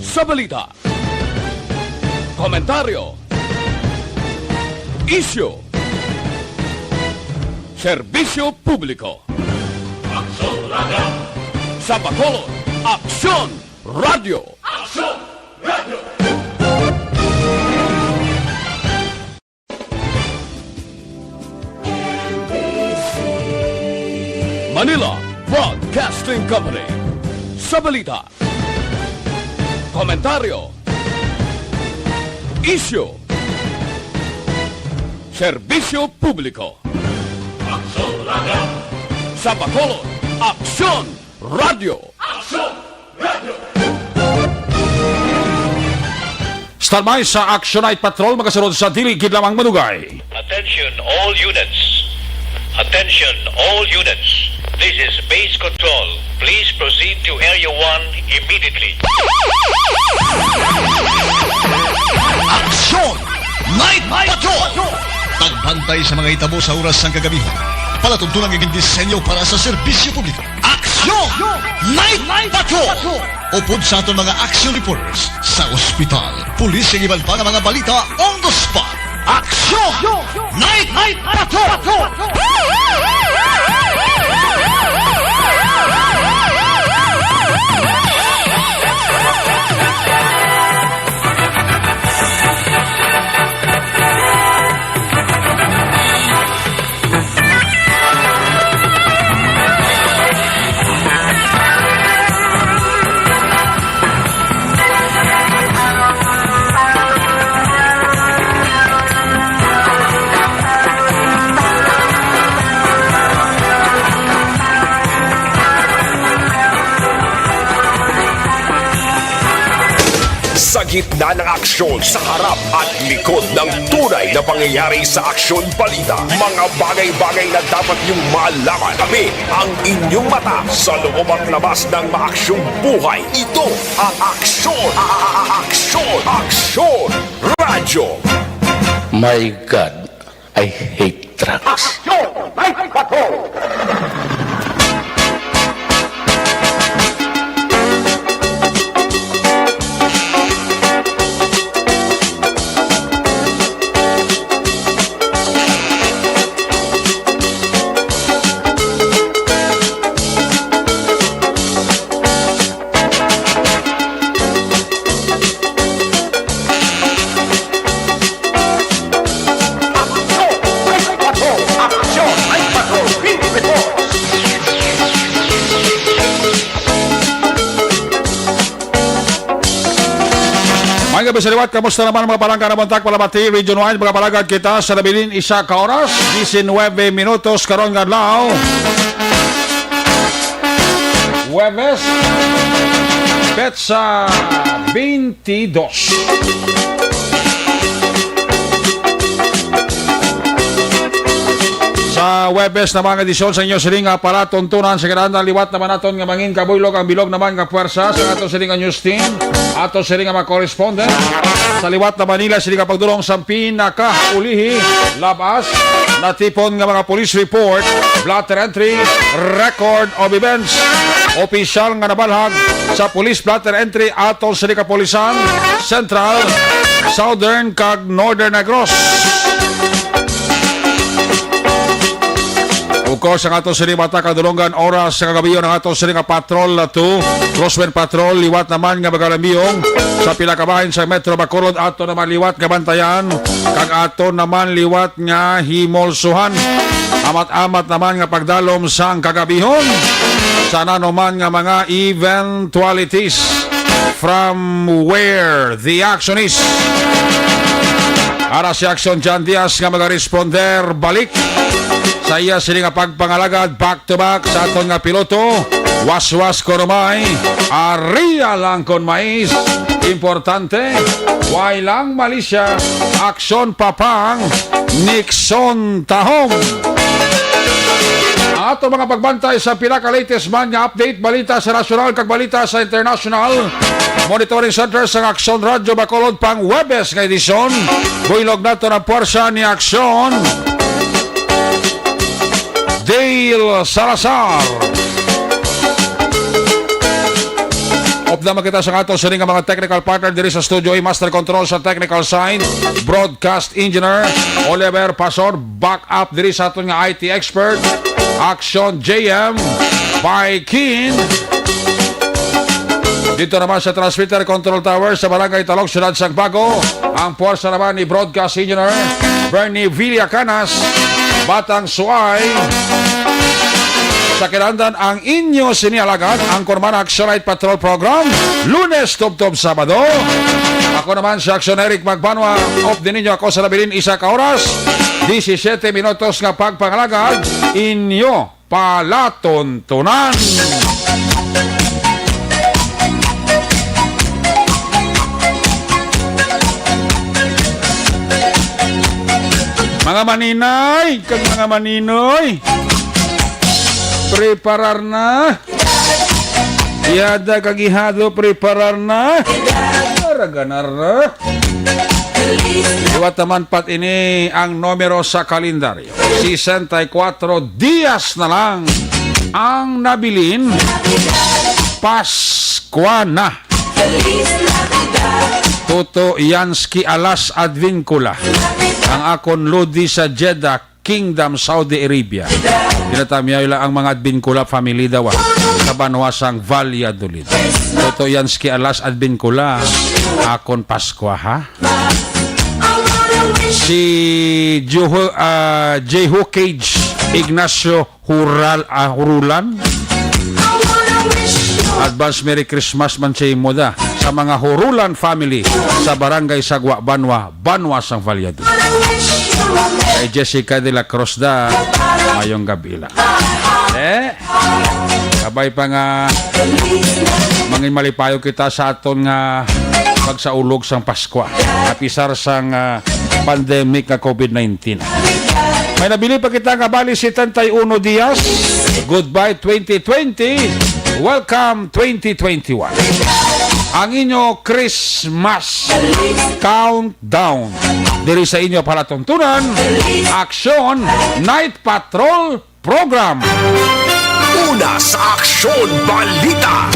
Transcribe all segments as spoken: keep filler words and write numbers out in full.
Sa balita, komentaryo, isyu, serbisyo publiko. Aksyon Radyo. Sa Bacolod, Aksyon Radyo. Aksyon Radyo. Manila Broadcasting Company. Sa balita, komentaryo, isyu, serbisyo publiko. Aksyon Radyo. Sa Bacolod, Aksyon Radyo. Aksyon Radyo. Standby sa Action Night Patrol, magasunod sa dili gid lamang madugay. Attention all units. Attention all units. This is base control. Please proceed to Area one immediately. Action Night Patrol. Pagbantay sa mga hitabo sa oras sang kagabi. Palatuntunan nga gindisenyo para sa serbisyo publiko. Action Night Patrol. Upod sa aton mga action reporters sa ospital, pulis, kag iban pa nga mga balita on the spot. Action Night Patrol. Sa gitna ng aksyon, sa harap at likod ng tunay na pangyayari sa Aksyon Balita, mga bagay-bagay na dapat niyong malaman. Kami ang inyong mata sa loob at labas ng maaksyong buhay. Ito ang Aksyon, a- a- a- Aksyon, Aksyon Radyo. My God, I hate drugs. Aksyon! May bato! May gabi sa liwat, kamusta naman ang mga palangga na buntak, palabati, region wide, mga palagad kita sa nabilin, isa ka oras, diecinuebe minutos karon nga adlaw. Huwebes, petsa twenty-dos. Sa Huwebes naman nga edisyon sa inyo sining nga palatuntunan sa kinahanglan, liwat naman naton nga mangin kabuylog ang bilog naman nga puwersa sa ato sining nga news team, ato sining nga mga correspondent. Sa liwat naman nila sining nga pagdulong sa pinakaulihi, labas, natipon nga mga police report, blotter entry, record of events, opisyal nga nabalhag sa police blotter entry ato sa di kapulisan, Central, Southern, kag Northern Negros. Of course, ang ato sini mata kadulungan oras sa kagabi ang ato sini nga patrol na to, Crosswind Patrol, liwat naman nga magalambiyong sa pila ka bahin sa Metro Bacolod, ato naman liwat nga bantayan, kag ato naman liwat nga himulsuhan. Amat-amat naman nga pagdalom sang kagabihon sa nanuman nga mga eventualities from where the action is. Ara si Action John Diaz nga magaresponder balik sa iya sini nga pagpangalagad back to back sa aton nga piloto. Waswas ko rumay, aria lang kon mais. Importante, way lang malisya, aksyon papang, Nixon tahong. Ang ato mga pagbantay sa pila ka latest man nga update, balita sa nasyonal kag balita sa international. Monitoring Center sang Aksyon Radyo Bacolod, pang Huwebes nga edisyon. Buylog nato ang puwersa ni Aksyon Dale Salazar. Naman kita sa ato sini nga mga technical partner diri sa studio, ay master control sa technical side, broadcast engineer Oliver Pasor, back up diri sa aton nga I T expert, Action J M by Kin. Dito naman sa transmitter control tower sa Barangay Talog, Siyudad sang Bago, ang puwersa naman ni broadcast engineer Bernie Villacanas, Batang Suay. Sa kinahanglan ang inyo sini alagad, ang Kurman Action Night Patrol Program, Lunes tubtob Sabado. Ako naman si Action Eric Magbanwa, off din ninyo ako sa nabilin isa ka oras, disisiete minutos nga pagpangalagad, inyo palatuntunan. Mga maninay, kag mga maninoy, preparar na. Ihada kag ihado, preparar na. Para ganar na. Liwat naman pat ini ang numero sa kalendaryo. Sesenta y cuatro dias na lang ang nabilin. Paskwa na. Toto Yansky Alas Advincula, ang akon lodi sa Jeddah Kingdom, Saudi Arabia. Ginatamyaw lang ang mga Advincula family daw, ah, sa banwa sang Valladolid. Toto Yansky Alas Advincula, akon Paskwa, ha? Si Juho, ah, Jehu Cage Ignacio Hural, ah, Hurulan. Advance Merry Christmas man sa imo da sa mga Hurulan family sa Barangay Sagwa, Banwa, Banwa sang Valladolid. Kay Jessica de la Cruz da, mayong gabi la. Eh, kabay pa nga mangin malipayo kita sa aton nga pagsaulog sang Paskwa, apisar sang, ah, pandemic nga covid nineteen. May nabilin pa kita nga bali setenta y uno dias. Goodbye twenty twenty. Welcome twenty twenty-one. Ang inyo Christmas countdown diri sa inyo palatuntunan, Action Night Patrol Program. Una sa Aksyon Balita.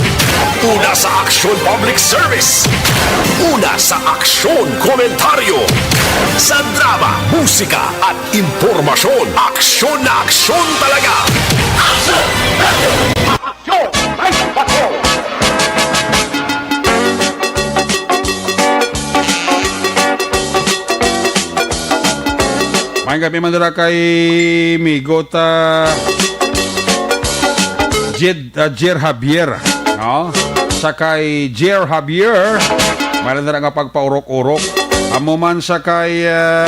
Una sa Aksyon Public Service. Una sa Aksyon Komentaryo. Sa drama, musika, at impormasyon, aksyon na aksyon talaga. Aksyon! Aksyon! Aksyon! Maayong gabi man dira kay Migot, ah, Jed, ah, Jer Javier, no? Sa kay Jer Javier, may lang dira nga pagpaurok-urok. Amo man sa kay, ah,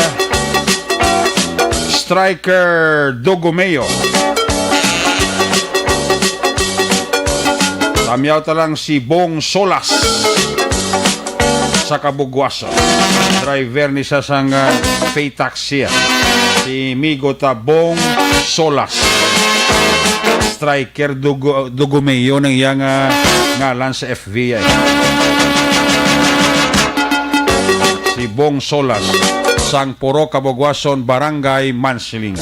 Striker Dogomeo. Tamyaw ta lang si Bong Solas sa Cabugwason. Driver ni sa sang, ah, pay taxi, ah. Si Migo Tabong Solas. Striker Dugo, Dugumeo ang iyang, ah, ngalan sa F B I. Si Bong Solas, sang Purok Cabugwason, Barangay Mansiling.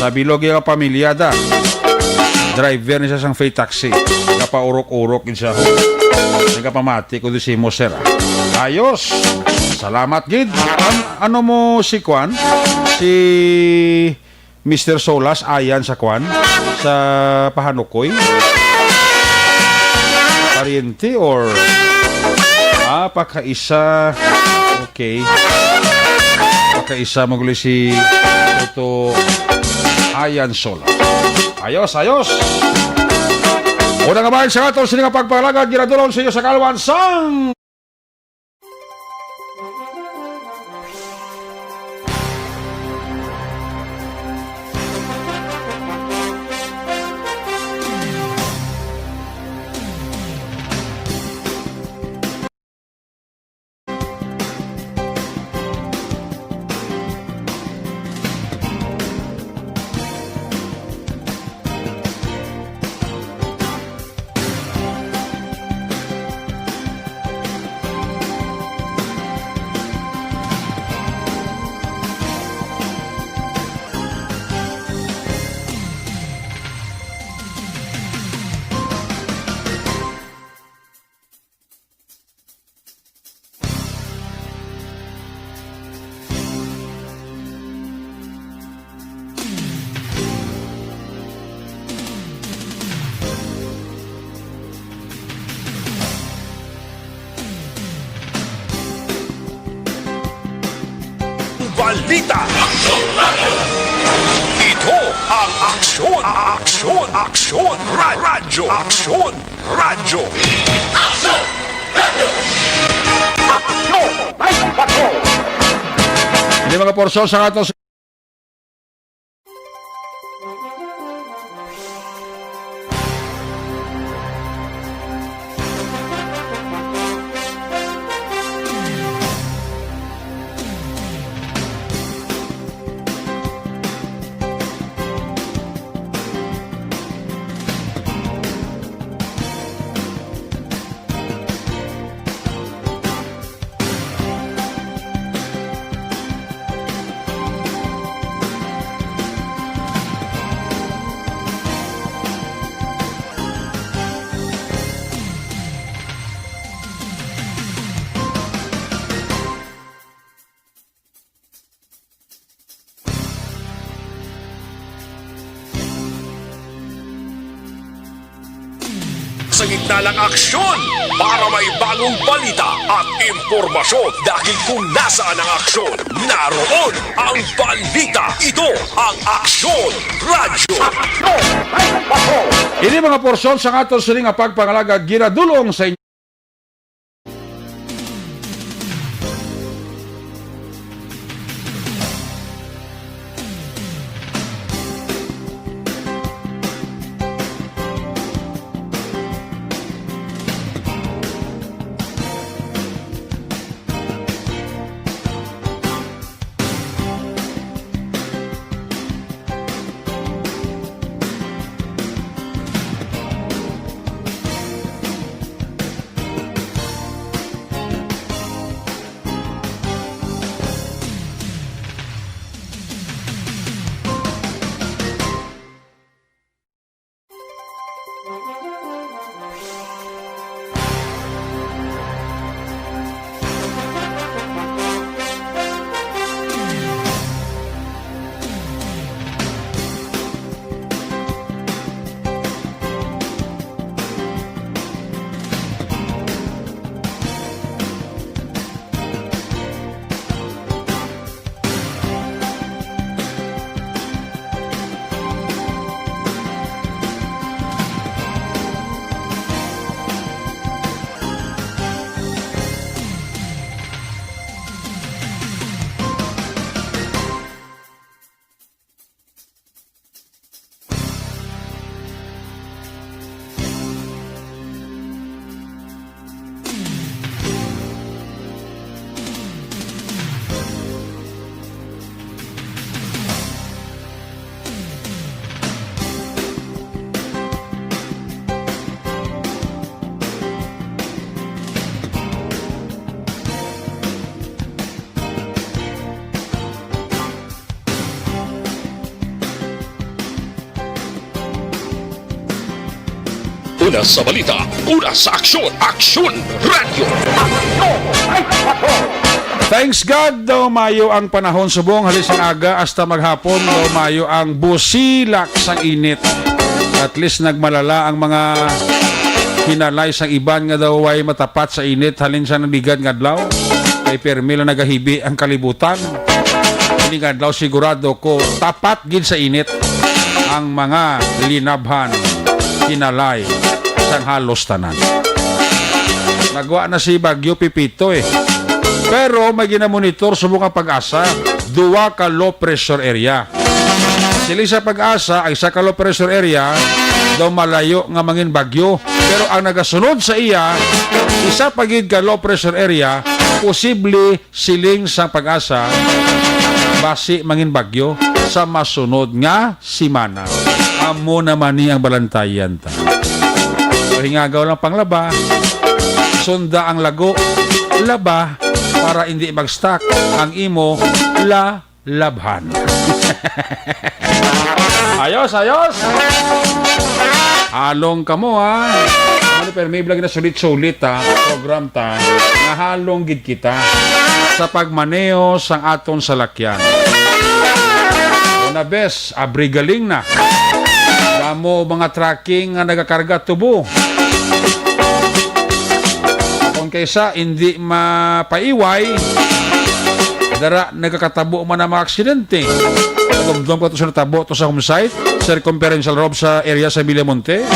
Sa bilog nga pamilyada, driver ni siya sang freight taxi. Napaurok-urok gid siya. Nagapamati ko di si mo, sir, ah. Ayos. Salamat gid. An-, ano mo si Kwan? Si Mister Solas, ayan sa Kwan? Sa Pahanukoy? Pariente or, ah, pakaisa. Okay. Pakaisa mo guli si Toto Ayan Solas. Ayos, ayos. Una nga bahin sa ato, sini nga pagpangalagad, ginadulon sa iyo sa kalwan sang Balita. Ito ang aksyon, aksyon, aksyon, ra-, radyo, aksyon, radyo. Aksyon, radyo. Aksyon, radyo. Ini mga porsyon sa aton Sa gitna ng aksyon, para may bagong balita at impormasyon, dahil kung nasaan ang aksyon, naroon ang balita. Ito ang Aksyon Radyo. Ini mga porsyon sa aton sini nga pagpangalagad ginadulong sa inyo. Una sa balita, una sa aksyon, Aksyon Radyo. Thanks God, daw maayo ang panahon subong, halin sang aga hasta maghapon, daw maayo ang busilak sang init. At least nagmalala ang mga hinalay sang iban nga daw way matapat sa init halin sa nagligad nga adlaw. Kay permi lang nagahibi ang kalibutan. Ini nga adlaw sigurado ko tapat gid sa init ang mga linabhan, hinalay sang halos tanan. Nagwa na si Bagyo Pepito, eh. Pero may ginamonitor subong ang PAGASA, duwa ka low pressure area. Siling sa PAGASA, ang isa ka low pressure area daw malayo nga mangin bagyo. Pero ang nagasunod sa iya, isa pa gid ka low pressure area, posible siling sang PAGASA, basi mangin bagyo sa masunod nga semana. Amo naman ni ang balantayan ta. So, hingagaw lang panglaba, sunda ang lago, laba, para hindi mag-stuck ang imo la-, labhan. Ayos, ayos. Halong kamo, ha. Ano, pero may vlog na sulit-sulit, ha. Program ta. Nahalong gid kita sa pagmaneho sang aton salakyan. Una, bes, abri galing na. Damo mga trucking nga nagakarga tubo. Kung kaysa, hindi mapaiway, Dara nagakatabo man ang mga aksidente. Dumdom ko to sa natabo to sa home site, circumferential road sa area sa Villamonte.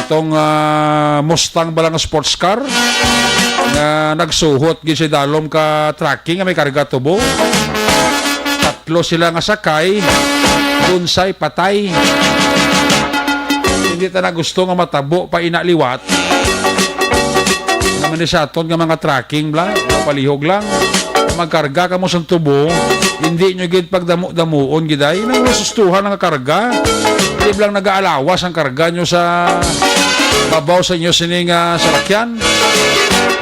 Atong, ah, Mustang ba lang sports car nga nagsuhot gid sa dalom ka tracking nga may karga tubo. Tatlo sila nga sakay, dunsay patay. Hindi ta na gusto nga matabo pa ina liwat. Naman ni sa aton nga mga tracking bla, palihog lang. Magkarga kamo sa tubo, hindi nyo gid pagdamo-damuon gid ay nang masustuhan ang karga. Di lang nagaalawas ang karga nyo sa babaw sa inyo sini nga salakyan.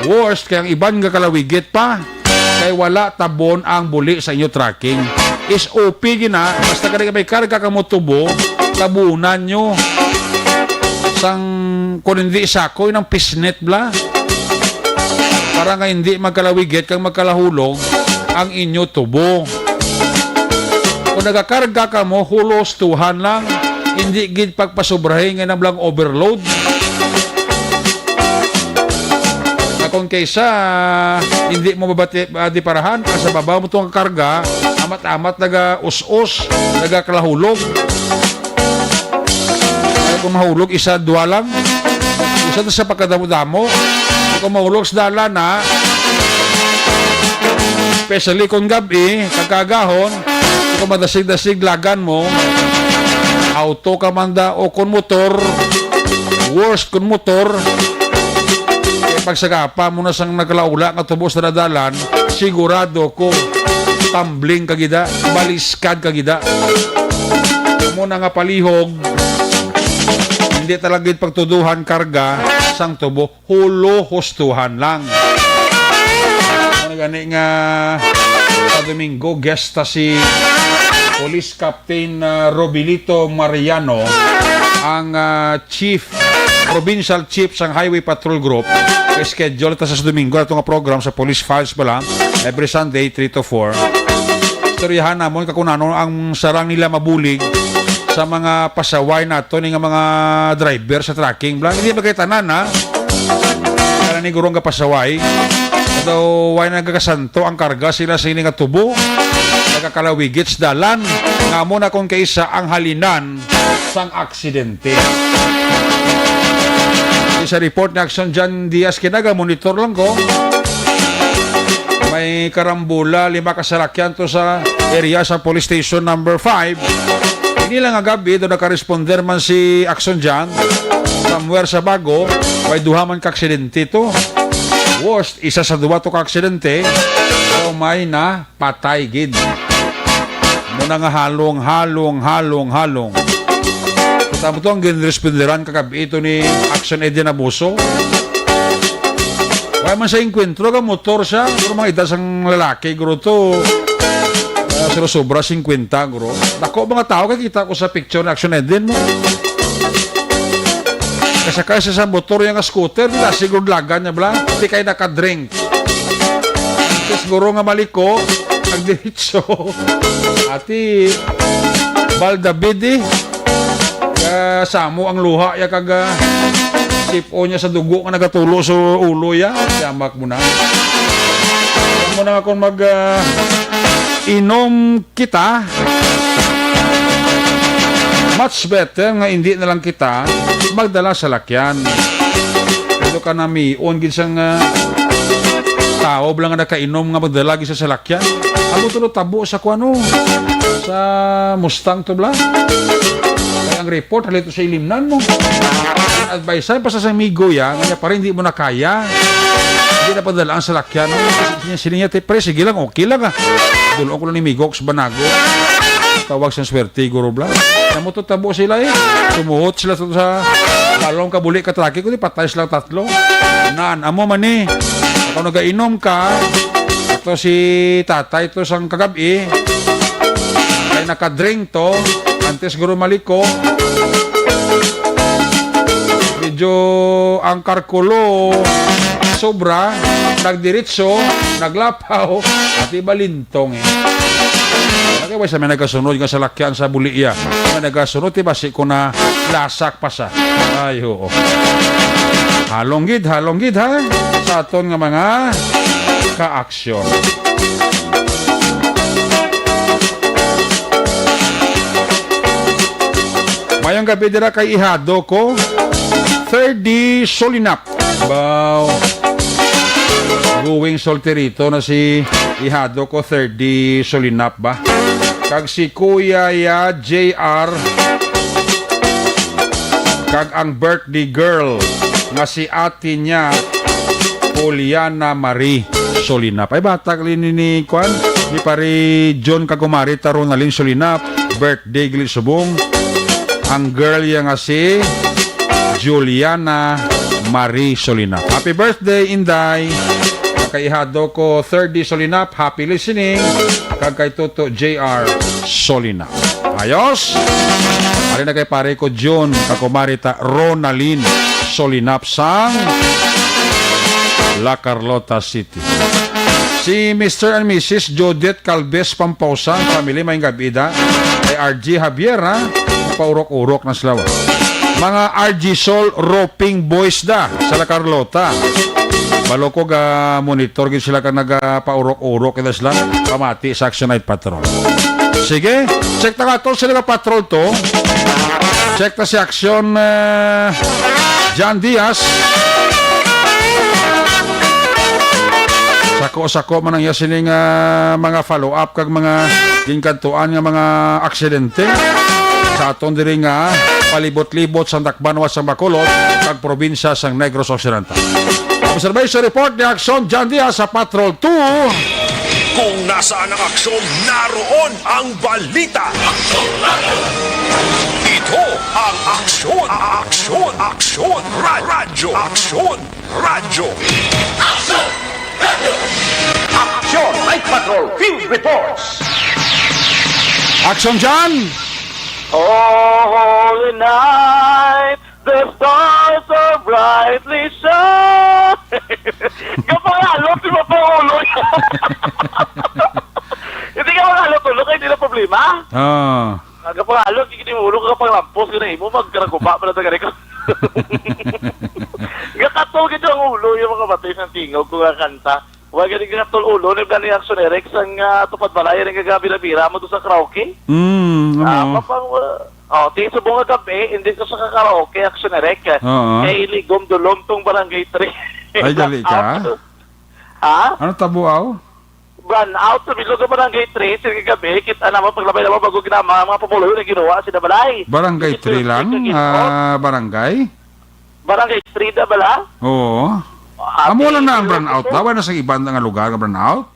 Worst kay ang iban nga kalawigit pa kay wala tabon ang buli sa inyo tracking. S O P gina, basta kani may karga kamo tubo, tabunan nyo sang kung hindi sakoy ng pisnet bla. Para nga hindi magkalawigit kag magkalahulog ang inyo tubo. Kung nagakarga kamo, hulostuhan lang. Hindi gid pagpasubrahi nga nablang overload. Na kung kaysa hindi mo mabati, ah, di parahan, sa babaw mo tong karga, amat-amat naga-us-us, nagakalahulog. Ay, kung mahulog, isa, dua lang. Isa to sa pagkadamo-damo. Kung mahulog sa dalan, ha? Especially kung gabi, kagagahon, kung madasig-dasig lagan mo, auto ka man da o kung motor, worst kung motor, kay pagsagapa mo na sang nagkalaula nga tubos na dalan, sigurado ko, tumbling ka gida, baliskad ka gida. Amo na nga palihog, hindi talaga gid pagtuduhan karga sang tubo, hulo hustuhan lang. Ano gani nga sa Domingo, guest ta si Police Captain, ah, Robilito Mariano, ang, ah, chief, provincial chief sang Highway Patrol Group. Schedule ta sa Domingo ato nga program sa Police Files bala, every Sunday, three to four. Istoryahan namon ka kung ano ang sarang nila mabulig sa mga pasaway nato ni nga mga driver sa trucking. Bla, hindi ba kay tanan, ha? Kaya ni gurong ka pasaway. Daw, why nagkakasanto ang karga sila sa ini nga tubo? Nagkakalawigit sa dalan. Nga mo na kung kaisa ang halinan sang aksidente. Sa report ni Action John Diaz Kinaga, monitor lang ko. May karambula, lima ka salakyan to sa area sa Police Station number five. Ini lang nga gabi, do nakaresponder man si Action John. Somewhere sa Bago, may duha man ka aksidente to. Worst, isa sa duha to ka aksidente. So, may na patay gid. Muna nga halong, halong, halong, halong. Kita mo to ang ginresponderan kagabi ito ni Action Eddie Nabuso. Wala man sa inkwentro ka motor siya, pero mga edad sang lalaki, guro to, ah, sila sobra singkwenta, guro. Dako mga tao, kakita ko sa picture ni Action Eddie mo. Kasakay siya sa motor, yung scooter, di na siguro lagan niya, bla. Di kayo nakadrink. Antes guro nga maliko, nagdiritso. Ati, Bal David, eh. Kasamo ang luha ya kag, ah, sip-on niya sa dugo nga nagatulo sa ulo ya. Yamak mo na. Alam mo na nga kung mag, ah, inom kita, much better nga hindi na lang kita magdala sa lakyan. Ito ka namion gid sang, ah, tao lang nga nakainom nga magdala gid sa salakyan. Amo to tabo sa kuano, sa Mustang to bla. Kaya ang report halito sa ilimnan mo. Advice pa sa amigo ya, nga niya pa rin, di mo na kaya. Hindi na padala ang salakyan. Sila niya, te, pre, sige lang, okay lang, ah. Dulo ko lang ni Migok sa Banago. Tawag sa swerte, guro bla. Amo to tabo sila, eh. Sumuhot sila sa, sa balong kabuli ka trake, kundi patay sila tatlo. Nan, amo man, eh. Kung nagainom ka, ito si tatay to sang kagabi, kay nakadrink to, antes guro maliko. Medyo ang karkulo sobra, nagdiritso, naglapaw, ati balintong, eh. Lagi ba sa may nagasunod nga salakyan sa buliya? May nagasunod, di ba, si ko na lasak pa sa. Ay, oo. Halong gid, halong gid, ha? Sa aton nga mga kaaksyon. Ang gabi dira kay ihado ko, third D Solinap. Baw. Going solterito na si ihado ko, third D Solinap ba? Kag si Kuya ya J R, kag ang birthday girl nga si ate niya, Juliana Marie Solinap. Ay, bata gali ni, ni, kwan, ni pare John kag kumari ta Ronaldin Solinap. Birthday gali subong. Ang girl ya nga si Juliana Marie Solinap. Happy birthday, Inday. Kay ihado ko, third D Solinap. Happy listening. Kag kay Toto J R Solinap. Ayos. Ari na kay pare ko John, kakumari ta Ronaldin Solinap sang La Carlota City. Si Mister and Missus Judith Calves Pampausa, family, may gabi da. Kay R G Javier, ha? Paurok-urok na sila, wa? Mga R G Sol Roping Boys da, sa La Carlota. Balo ko ga monitor gid sila kag nagapaurok-urok kita sila. Pamati sa Action Night Patrol. Sige, check ta nga to sila nga Patrol to. Check ta si Action, eh, John Diaz. Sako-sako man ang iya sining, ah, mga follow-up kag mga ginkantuan nga mga aksidente sa aton diri nga palibot-libot sa Dakbanwa sa Bacolod kag probinsya sang Negros Occidental. Observation report ni Action John Diaz sa Patrol two. Kung nasaan ang aksyon, naroon ang balita. Ito ang Aksyon, Aksyon, Aksyon, Ra-, Radyo, Aksyon, Radyo. Aksyon, Night Patrol, Field Reports. Action dyan! Oh, holy night, the stars are brightly shine. Kapangalot si Papa Ulo. Hindi ka mangalot, Ulo, kaya hindi na problema. Ah. Ang kapangalot, hindi mo ulo, kapanglampos, yun na imo, magkaraguba pala sa ganito. Gakatol gid ang ulo, yung mga batay sa tingog ko nga kanta. Wa gani gakatol ulo, ni Danny Action Eric, sang, ah, Tupad Balay, rin nga gabi na bira mo doon sa karaoke. Mm, Ah, ano? Mapang, uh, oh, ti subong nga gabi, hindi ko sa karaoke, Action Eric. Oo. Kay Ligom Dulom tong Barangay three. Ay, gali ka? Out. Ha? Ano tabo, aw? Brownout sa bilog nga Barangay three, sa gabi, kita na mo, paglabay na mo, bago ginama, ang mga pumuluyo na ginawa, sila balay. Barangay Dito, three lang, dito, dito. Ah, barangay? Barangay three na bala? Oo. Ah, Amo lang na ang dito, brownout dito. Daw, wala na sa iban nga lugar nga brownout?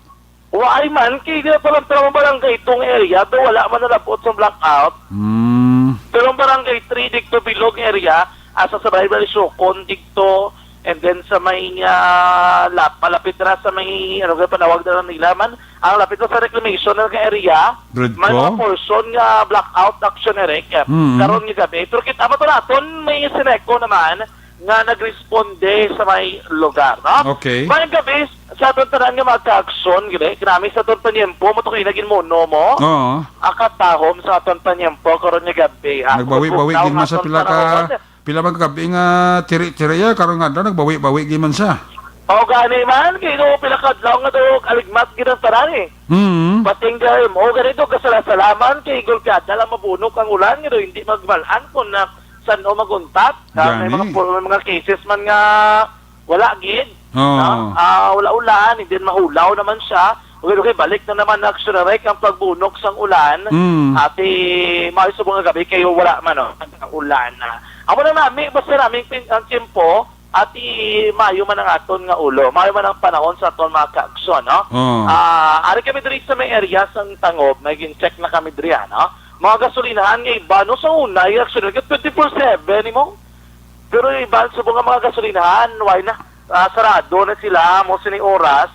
Wa ay man, kay di pa lang tawag barangay itong area, do wala man nalabot sa blackout. Hmm. Pero ang barangay three dito, bilog area, asa sa Barangay Sukon dito, and then sa may, ah, lap-, malapit na sa may, ano kaya panawag na lang nila man, ang lapit na sa reclamation na nga area, Red may mga ko? Portion nga blackout, Action Eric, Mm. karon nga gabi. Pero kita mo to naton, may Seneco naman nga nagresponde sa may lugar, no? Okay. May gabi sa aton tanan nga mga ka-aksyon, gini, kinami sa aton panyempo, mo to kayo naging mono mo. Oo. Akatahom sa aton panyempo, karon nga gabi, ha? Nagbawi-bawi Kung gid man sa aton pila ka panahon, Pila man ka gabi nga tiri-tiri ya, karon nga adlaw nagbawi-bawi gid man siya. O gani man, kay no, pila ka adlaw nga daw aligmat gid ang tanan eh. Mm. Pating gani mo, gani daw kasala-salaman kay golpeada lang mabunok ang ulan, nga daw hindi magmalan kung na, san-o maguntat. Ah, may Gani. mga pu-, may mga cases man nga wala gid. Oo. No? Ah, wala ulan, hindi mahulaw naman siya. Okay, okay, balik na naman, Action Eric, ang pagbunok sang ulan. Mm. Ati, maayo sa mga gabi kayo, wala man, oh, ang ulan. Amo na nami, basta nami pin-, ang tiyempo, ati, maayo man ang aton nga ulo, maayo man ang panahon sa aton mga ka-aksyon, no? Oo. Ah, ari kami diri sa may area sang Tangob, may gin-check na kami diri, ah, no? Mga gasolinahan nga iba, no, sa una, yung Action Eric, twenty-four seven, imo? Pero iba, subong nga mga gasolinahan, why na? Ah, sarado na sila, mo sini oras.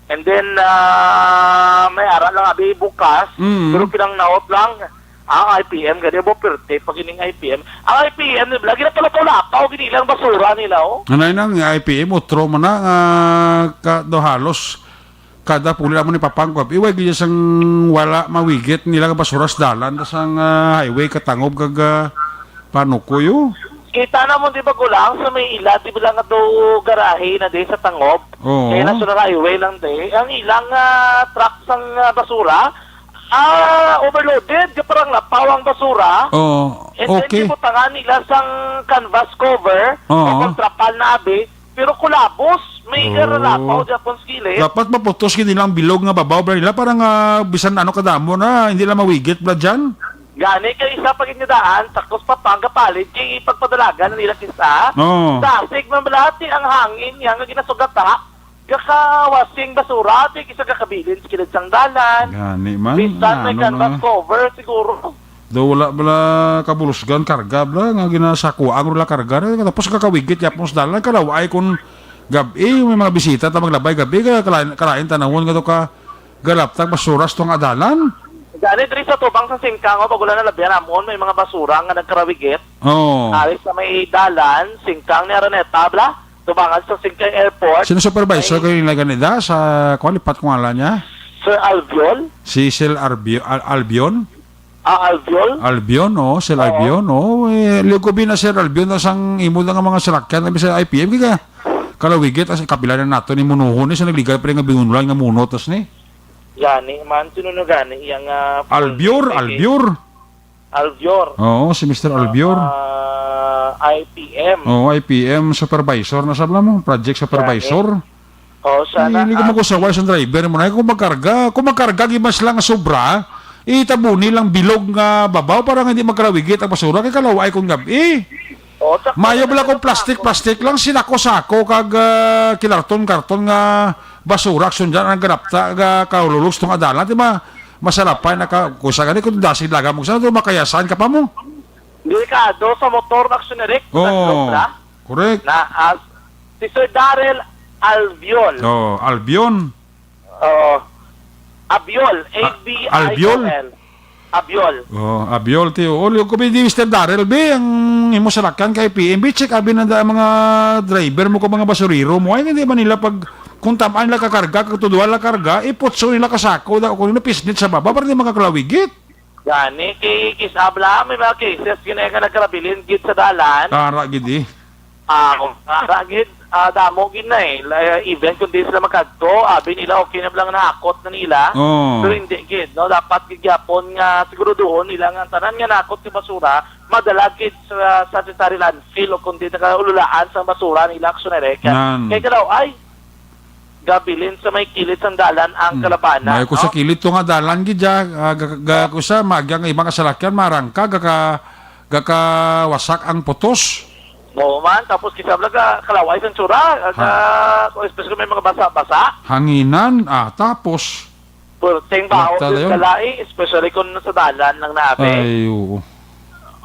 And then, ah, may ara lang abi bukas, Mm. pero pinangnaot lang ang I P M, gani mo pirte pag ining I P M. Ang I P M, lagi na pala lapaw-lapaw, gini lang basura nila, oh. Anay nang I P M, utro man na, nga ka, do halos kada puli naman ni papangkop. Iway gid sang wala mawigit nila nga basura sa dalan, sa sang, ah, highway, katangob, kag, ah, panukoy, oh. Kita na mo, di ba, kulang sa may ila, di ba lang ato garahe na di sa Tangob? Oo. Kaya National Highway lang di. Ang ilang, ah, truck sang, ah, basura, Ah, overloaded, di parang lapaw ang basura. Oh, And then, okay. Gibutangan nila sang canvas cover o Oo. Kontrapal na abi, pero kulabos, may Oh. Karalapaw dyan pong skillet. Dapat maputos gid nila ang bilog nga babaw, bala nila, para nga bisan ano kadamo na, hindi lang mawigit, bala dyan. Gani, kay isa pa gid nga daan, takos pa pang kapalit, kay ipagpadalagan na nila kisa. Oo. Dasig man bala, ti ang hangin niya nga ginasugata, gakawasing basura, ti kisa gakabilin sa kilid sang dalan. Gani man, Bisan may ano canvas na. Cover, siguro. Do wala bala kabulusgan, karga bala, nga ginasakuan ro la karga na, tapos kakawigit yapon sa dalan, kalaw-ay kung gab-i, may mga bisita ta maglabay gab-i, kaya kalain, kalain tanawon nga to ka galaptag basura sa tunga dalan. Gani, diri sa tubang sa singkang, oh, pag wala na labihan namon, may mga basura nga nagkarawigit. Oo. Ari sa may dalan, singkang ni Araneta, bala, tubangan sa singkang airport. Sino supervisor Ay. Kayo nila ganida sa, kuwan, lipat kung ala niya? Sir Albiol. Si Sir Arbio-, Al-, Albion? Ah, Albiol? Albion, oh, Sir Oo. Albion, oh. Eh, liw ko bina, Sir Albion, na sang imo na nga mga salakyan na sa I P M, kaya kalawigit, as kapila na nato ni munuhon ni, sa nagligal pa rin nga binunulan nga muno, tas ni. Gani, man, sino no gani, iyang, ah, Albior, full name, eh. Albior. Albior. Oo, si Mister Albior. Ah, I P M. Oo, I P M supervisor na sabla mo, project supervisor. Gani. Oo, sana, Hindi ko ah, mag-usaway sa driver mo na. Kung magkarga, kung magkarga, gimas lang nga sobra, itabuni lang bilog nga babaw para nga hindi magkarawigit ang basura kay kalaway kung gabi. Oo, sakto Mayo na bala lang kung sa plastic, plastic lang, sinako-sako kag, ah, kilarton-karton nga basura, aksyon dyan, ang ganapta, ga, kahululog sa tunga dalan, di ba? Masalapay na ka, kung sa gani, kung dasi laga mo, sa doon, makayasan ka pa mo. Delikado sa motor, aksyon na, Rick. Oo, Sa loob na. Correct. Na, ah, si Sir Darrell Albiol. Oo, Albion. Oo. Abiol, A B I O L. Albiol? Abiol. Oh, Abiol, tiyo. Oh, liw ko, di, Mister Darrell, be, ang imo salakyan kay P M B, check abi na da ang mga driver mo ko, mga basurero mo. Ay, hindi man nila pag, kung tamaan nila kakarga, kung tuduan nila karga, iputso nila kasako, da, kung napisnit sa baba, para di makakalawigit. Gani, kay kis-, abla, may mga cases, yun ay nga nagkarabilin, gid sa dalan. Ara, gid eh. Ah, kung ara gid, ah, damo gid na eh. La-, even kung di sila magkadto, abi nila okay na lang naakot na nila. Oo. Pero hindi gid, no? Dapat gid gyapon nga siguraduhon nila nga ang tanan nga naakot nga basura madala gid sa sanitary landfill o kundi nakaululaan sang basura nila, aksyon na reka. Nan. Kay kalaw, ay, gabilin sa may kilid sang dalan ang Hmm. kalabana, May ko sa no? Kilid to nga dalan gid ya, ah, ga, ga, ko sa, magya nga ibang kasalakyan, marangka, gaka, gakawasak ang putos. Oo man, tapos kisa bala ka kalaway sang tsura, Ha? ka, especially kung may mga basa-basa. Hanginan, ah, tapos Purting bao Lakta dayon. Kalai, especially kung sa dalan lang nabi. Ay, oo.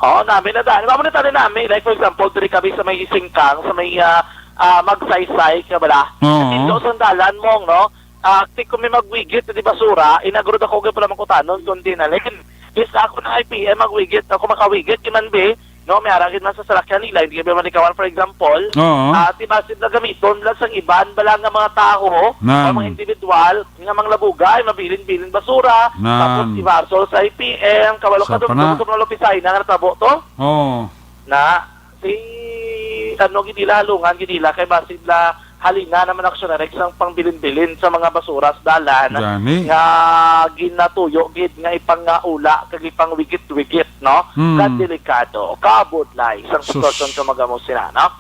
Oo, nami na daan. Mamo na tayo nami. Like, for example, diri kami sa may Singkang, sa may, ah, ah, Magsaysay, ka bala. Oo. Sa tindo sang dalan mong, no? Ah, ti kung may magwigit na di basura, inagro ako kay pala mangkutanon kung di na, like, is ako na I P M magwigit, ako makawigit, iman be, no, may aragid man sa salakyan nila, hindi kami manikawan, for example, Oo. ah, ti basit na gamiton lang sang iban, bala nga mga tao, Nan. o mga individual, nga mga labugay, mabilin-bilin basura, Nan. tapos ibasol sa I P M, kabalo Sa ka doon, pana. doon sa mga lopisay na nga natabo to? Oo. Na, si, ano, gid nila, halungan, gid nila, kay basit na halina naman, aksyon na, sang pangbilin-bilin sa mga basura sa dalan Gani. nga ginatuyo gid nga ipangaula kag ipangwigit-wigit, no? Hmm. Kadelikado, kabudlay sang Sus. sitwasyon sa mga musina, no?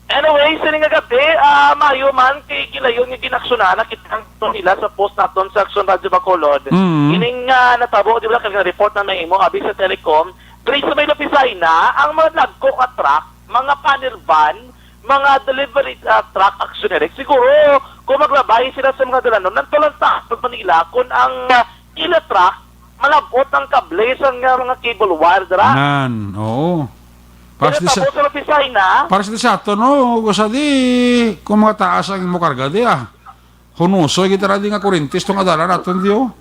Anyway, sini nga gabi, ah, mayo man kay gilayon nga ginaksyonan, nakita ang nila sa post naton sa Aksyon Radyo Bacolod. Hmm. Ining, ah, natabo, di ba, kag report na may imo, abi sa Telecom, diri sa may Lopisay na, ang mga nagko ka truck, mga panel van, mga delivery, ah, truck, aksyon na rin. Siguro, kung maglabay sila sa mga dalanon, nantulan sa Manila, kung ang, ah, ila truck, malabot ang kable sa nga mga cable wire, dira. Nan, oo. Pero Pas di sa, tapos sa Lopisay na. Para sa di sa ato, no? Gusto di, kung mga taas ang imo karga, di ah. Hunusoy kita ra di nga kurintis tong adalan naton, di oh.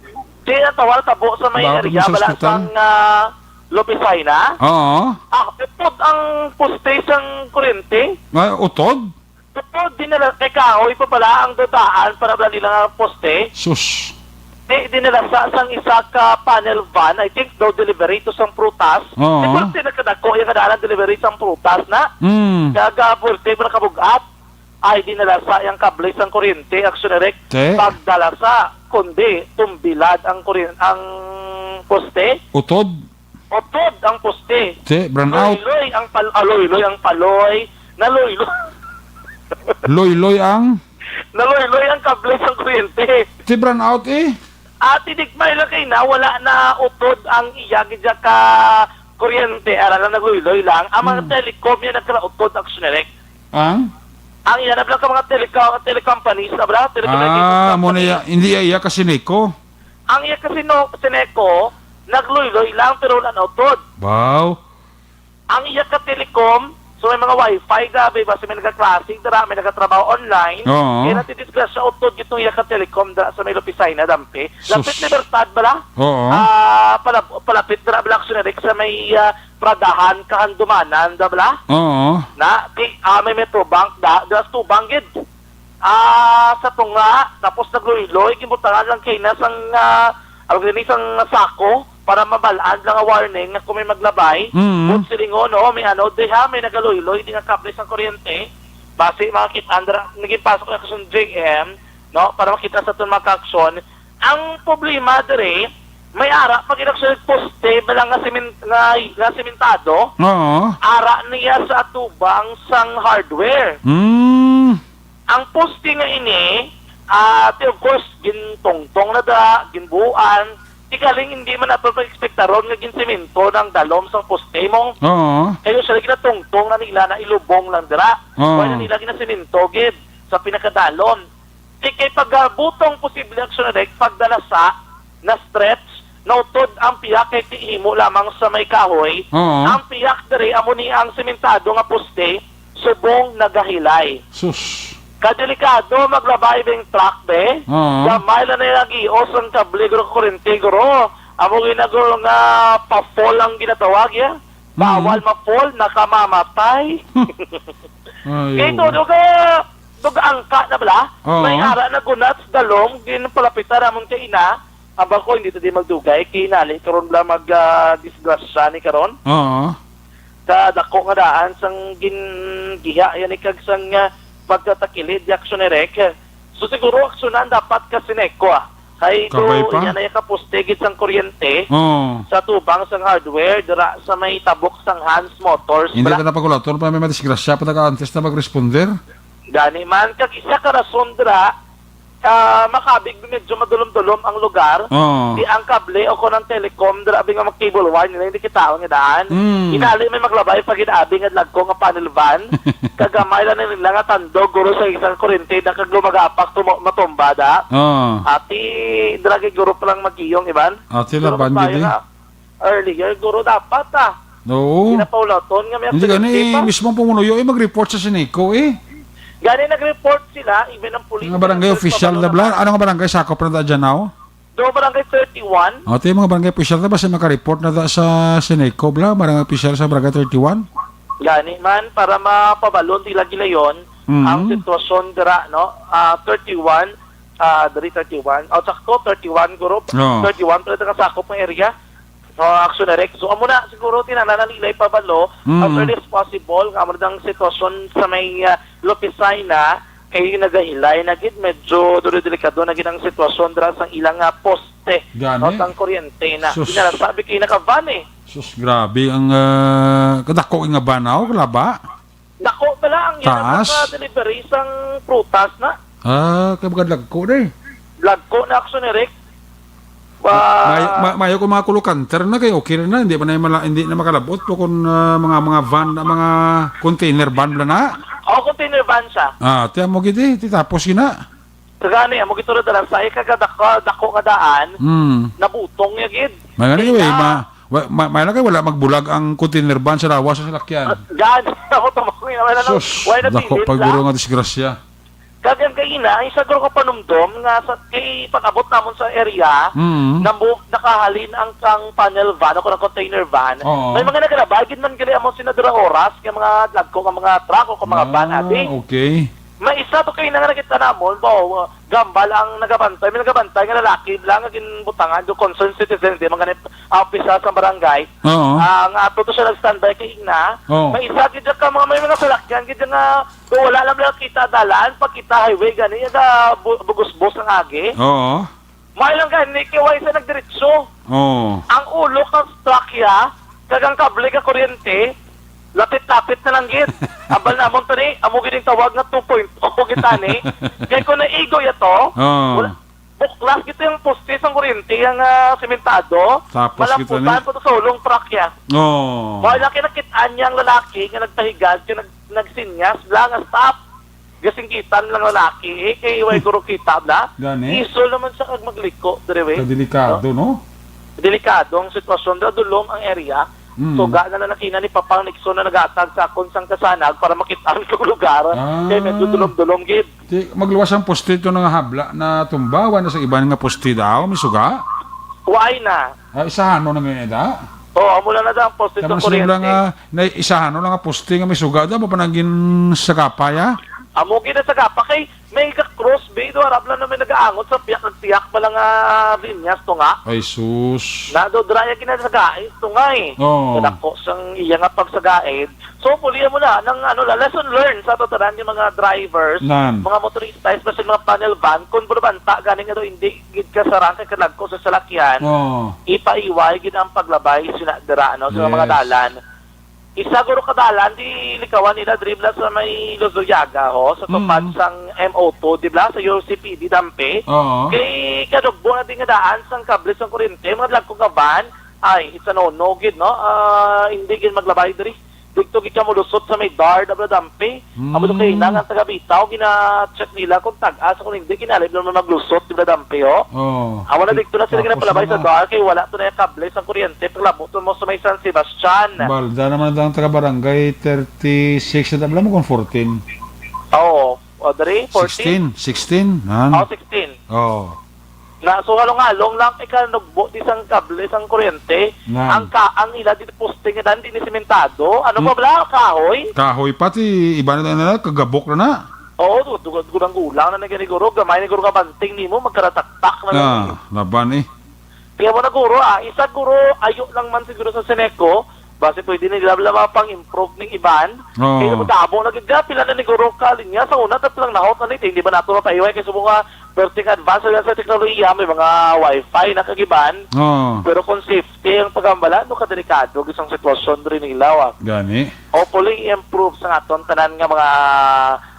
Di ang tawal tabo sa may Bakit area, mo sa bala ospital? sang, ah, Lopisay na. Oo. Ah, utod ang poste sang kuryente. Ah, utod? Utod, di nila, kay kahoy pa pala ang dadaan para bala nila nga poste. Sus. Di, di nila sa, sang isa ka panel van, I think daw delivery to sang prutas. Oo. Di ba, di nagkadako yung kadaan delivery sang prutas na? Mm. Kaya ga, pwerte mo nakabugat. Ay, dinala sa iyang kable sang kuryente, Action Direct. Te. Pagdala sa, kundi tumbilad ang kuryen-, ang poste. Utod? Utod ang poste. Te, brownout. Loyloy ang pal-, ah, loyloy ang paloy. Naloyloy. Loyloy ang? Naloyloy ang kable sang kuryente. Te, brownout eh. Ati digmay lang kay na, wala na utod ang iya gid ka kuryente. Ara lang nagloyloy lang. Ang mga Hmm. telecom yan nagkalautod, Action Direct. Ang? Ang iya na lang ka mga teleco-, telecompanies na bala, telecommunications Ah, amo na company. iya. Hindi iya, iya ka Sineco. Ang iya kasi no, Sineco, nagloyloy lang pero wala na utod. Wow. Ang iya ka telecom, so may mga wifi, grabe ba, sa may nagaklasig, dara, may nagatrabaho online, Oo. kaya natidisgrasya utod itong iya ka telecom, dara, sa may Lupisay na, dampi. Lapit Sus. Libertad bala? Oo. Ah, pala, palapit dara, bala, Action Direct sa may, ah, Pradahan, Kahandumanan, da bala? Oo. Na, di, ah, may Metrobank, da, da, tubang gid. Ah, sa tunga, tapos nagloyloy, gibutangan lang kay na sang, ah, ang gani sang sako para mabalaan lang nga warning nga kung may maglabay. Mm. Kung silingon, no, may ano, di ha, may nagaloyloy, di nga kable sang kuryente. Basi makakit-an dira, naging pasok na sa J M, no, para makita sa aton mga ka-aksyon. Ang problema dire, may ara pa gid sa poste, bala nga simen-, nga, nga simentado. Oo. Ara niya sa atubang sang hardware. Mm. Ang poste nga ini, ah, ti, of course, gintungtong na da, ginbuuan. Ti galing, hindi man nato pag-ekspektaron nga ginsemento ng dalom sang poste mo. Oo. Kaya siya ginatungtong na nila na ilubong lang dira. Oo. Wala nila ginasemento gid sa pinakadalom. Ti kay pagabutong posible, Action Direct, pagdalasa na stretch, nautod ang piyak kay ti himo lamang sa may kahoy. Oo. Ang piyak diri amo ni ang sementado nga poste, subong nagahilay. Sus. Kadelikado maglabay bing truck, be. Oo. Gamay lang na nagios ang kable, guro, kurente, guro. Amo ginaguro nga pa-fall ang ginatawag, ya. Bawal Mm. ma-fall, nakamamatay. Ay, Kay oo. Todo ka, dug-angka na bala. Oo. May ara na gunat sa dalom, ginpalapitan namon kay ina. Aba ko, hindi to di magdugay. Kay nali, karon bala mag, ah, disgrasya ni karon. Oo. Sa dako nga daan, sang gingiha, yan ikag sang, ah, pagtatakilid, di aksyon ni Rek. So, siguro, aksyonan dapat ka Sineco, ah. Kay do, Kabay pa? Yan ay kapustigit sang kuryente Oo. Sa tubang sang hardware, dira sa may tabok sang Hans Motors, Hindi bala. Ka na pagulaton pa may madisgrasya pa taga antes na mag-responder? Gani man, kag isa ka rason dira, ah, makabig medyo madulom-dulom ang lugar, Oo. Di ang kable o kung ang telecom, dira abi nga mag-cable wire nila, hindi kita ang daan. Mm. Inali may maglabay pag inaabi nga dagko nga panel van, kagamay lang nila nga tandog, guro sa isang kurente, da kag lumagapak, tumo-, matumba, da. Oo. Ati, dira kay guro pa lang mag-iyong, Ivan. Ati, Guro laban pa gid, eh. Na. Earlier, guro dapat, ah. Oo. Pinapaulaton nga may Hindi gani, aksidente pa. Mismo ang pumunuyo, eh, mag-report sa Sineco, eh. Gani, nag-report sila, even ang police Mga barangay nag-report official pa na bala. Ano nga barangay sakop na ta dyan, now? Do barangay thirty-one. O, ti, mga barangay official na ba siya makareport na ta sa Sineco, bala? Barangay official sa barangay thirty-one? Gani man, para mapabalon sila gilayon Mhm. Ang sitwasyon dira, no? Ah, thirty-one, ah, diri thirty-one. O, sakto, thirty-one, guro. Oo. Thirty-one, pero nakasakop ang area. So, action direct. So, amo na, siguro, tinananan nila ipabalo, Mhm. as early as possible, nga amo na ang sitwasyon sa may, ah, Lopisay na, kay nagahilay na gid, medyo duro delikado na gid ang sitwasyon dira sa ilang, ah, poste, Gani. No, sang kuryente na. Sus. Ina, sabi kay nakaban eh. Sus, grabe ang, ah, kadako nga banaw, kalaba. Dako pala ang Taas. Ina, delivery sang prutas na. Ah, kay baga dagko na eh. Dagko na, action direct. Wa- May, ma-, mayo kung mga kulukanter na kay okay na, hindi pa na yung mala-, hindi na makalabot po kung, ah, mga, mga van, na mga container van na na. O, container van siya. Ah, tiyan mo gid eh, ti tapos gina. Kagani, amo gid to na dala sa ika ka dako, dako nga daan, Hmm. Nabutong niya gid. May nga Kaya niyo eh, na- ma-, wa-, ma-, may lang kay wala magbulag ang container van sa lawas sa salakyan. Ah, gani, ako to, mga wala na, Sus, wala na dako bilin pa lang. Guro nga disgrasya. Kag ang kaina, ang isa guro ka panumdom nga sa, kay pag-abot namon sa area, Mm. namu-, nakahalin ang kang panel van o kung container van. Oo. May mga nagalabay gid man gali amon sina dira oras nga mga dagko nga mga truck o kung mga van, Ah, adi. Okay. May isa to kay na nga nakita namon, ba, gambal ang nagabantay, may nagabantay nga lalaki lang nga ginbutangan do concerned citizen, di man gani, ah, opisyal sa barangay. Oo. Ah, nga ato to siya nag-standby kay ina. Oo. May isa gid ka mga, may mga salakyan gid nga do wala lang nakita dalan, pagkita highway gani, nga bu-, bugos-bos ang agi. Oo. May lang gani, kay wala sa nagdiretso. Oh. Ang ulo ka trakya, kag ang kable ka kuryente, lapit-lapit na lang gid. Ambal namon to ni, amo gid ang tawag nga two point oh gid tani. Kay kung naigo ya to, Oh. wala, buklas gid yung poste sang kuryente, ang, ah, sementado. Tapos gid tani. Malamputan ko to sa ulong trakya. Oh. Wala kay nakit-an niya ang lalaki nga nagpahigad, kay nag-, nagsinyas, bla nga stop. Gasinggitan lang lalaki, eh, kay way guro kita na. Gani? Isol naman siya kag magliko, dire, we. Kadelikado, no? Delikado ang sitwasyon, da, dulom ang area. Mm. So, ga na lang nakina ni Papang Nixon na nagatag sa akon sang kasanag para makita ang lugar. Ah. Kay medyo dulom-dulom, gid. Di, magluwas ang poste to nga habla na tumbawan na sa iban nga poste daw, may suga? Why na? Ah, isahano na ngayon, da? Oo, amo lang na da ang poste sa Tapos yung kuryente. Lang, ah, na isahano lang ang poste nga may suga, da, mapanagin sa kapay, ah? Amo gid na sa gapa kay may ka-cross bay do, harap lang na may nagaangot sa piyak, nagtiyak pa lang nga linyas to nga. Ay, sus. Nado draya gina sa gais to nga eh. Oo. Kadako sang iya nga pagsagaid. So, puli mo na, nang ano la, lesson learned sa tatanan yung mga drivers, Nan. mga motorista, especially mga panel van, kung bulabanta, gani nga daw hindi gid kasarang kay kadagko sa salakyan, Oo. ipaiway gid ang paglabay sina dira, no, sa mga Yes. dalan. Isa guro ka dalan, di likawan nila, diri bala sa may Luzuriaga, ho, sa tupad Mm. sang M O two, di bala, sa U C P D Dampi. Oo. Kay kadugbo na di nga daan sang kable sang kuryente, mga dagko nga van, ay, it's a no-no gid, no? Ah, hindi gid maglabay diri. Dito gid ka molusot sa may D A R, di bala, Dampi. Amo to kay Mm. nang ang taga Bitaw, gina-check nila kung tag-as, kung hindi, kinahanglan lang maglusot, di bala, Dampi, ho? Oo. Amo na dito na sila Tapos ginapalabay sa mga D A R, kay wala to na yung kable sang kuryente, paglabot mo sa may San Sebastian. Balda naman ang taga barangay thirty-six, na tabla mo kung fourteen. Oo. O, diri, fourteen? Sixteen, sixteen, nan. Oh, sixteen. Oh. Na, so, halong-halong lang, kay kanugbo di sang kable, sang kuryente. Nan. Ang ka, ang ila di posting, nan, di ni sementado. Ano pa Hmm. bala? Kahoy? Kahoy pati, iba na na, kagabok na na. Oo, du-, du-, gulang-gulang na na gani, guro. Gamay ni guro nga banting nimo, magkarataktak na lang. Ah, laban eh. Kaya mo na, guro, ah, isa, guro, ayo lang man siguro sa Seneco, basi pwede na nila lang mapang-improve ning iban. Oo. Kaya mo damo na gid, pila na ni guro ka linya sa una, tapos lang nahot na ni, hindi ba nato mapaiway kay subong nga, pero ting advance na sa teknolohiya, may mga wifi na kagiban. Oo. Pero kung safety ang pagambala, no, kadelikado, gisang sitwasyon rin nila, ah. Gani. Hopefully, i-improve sa aton tanan nga mga,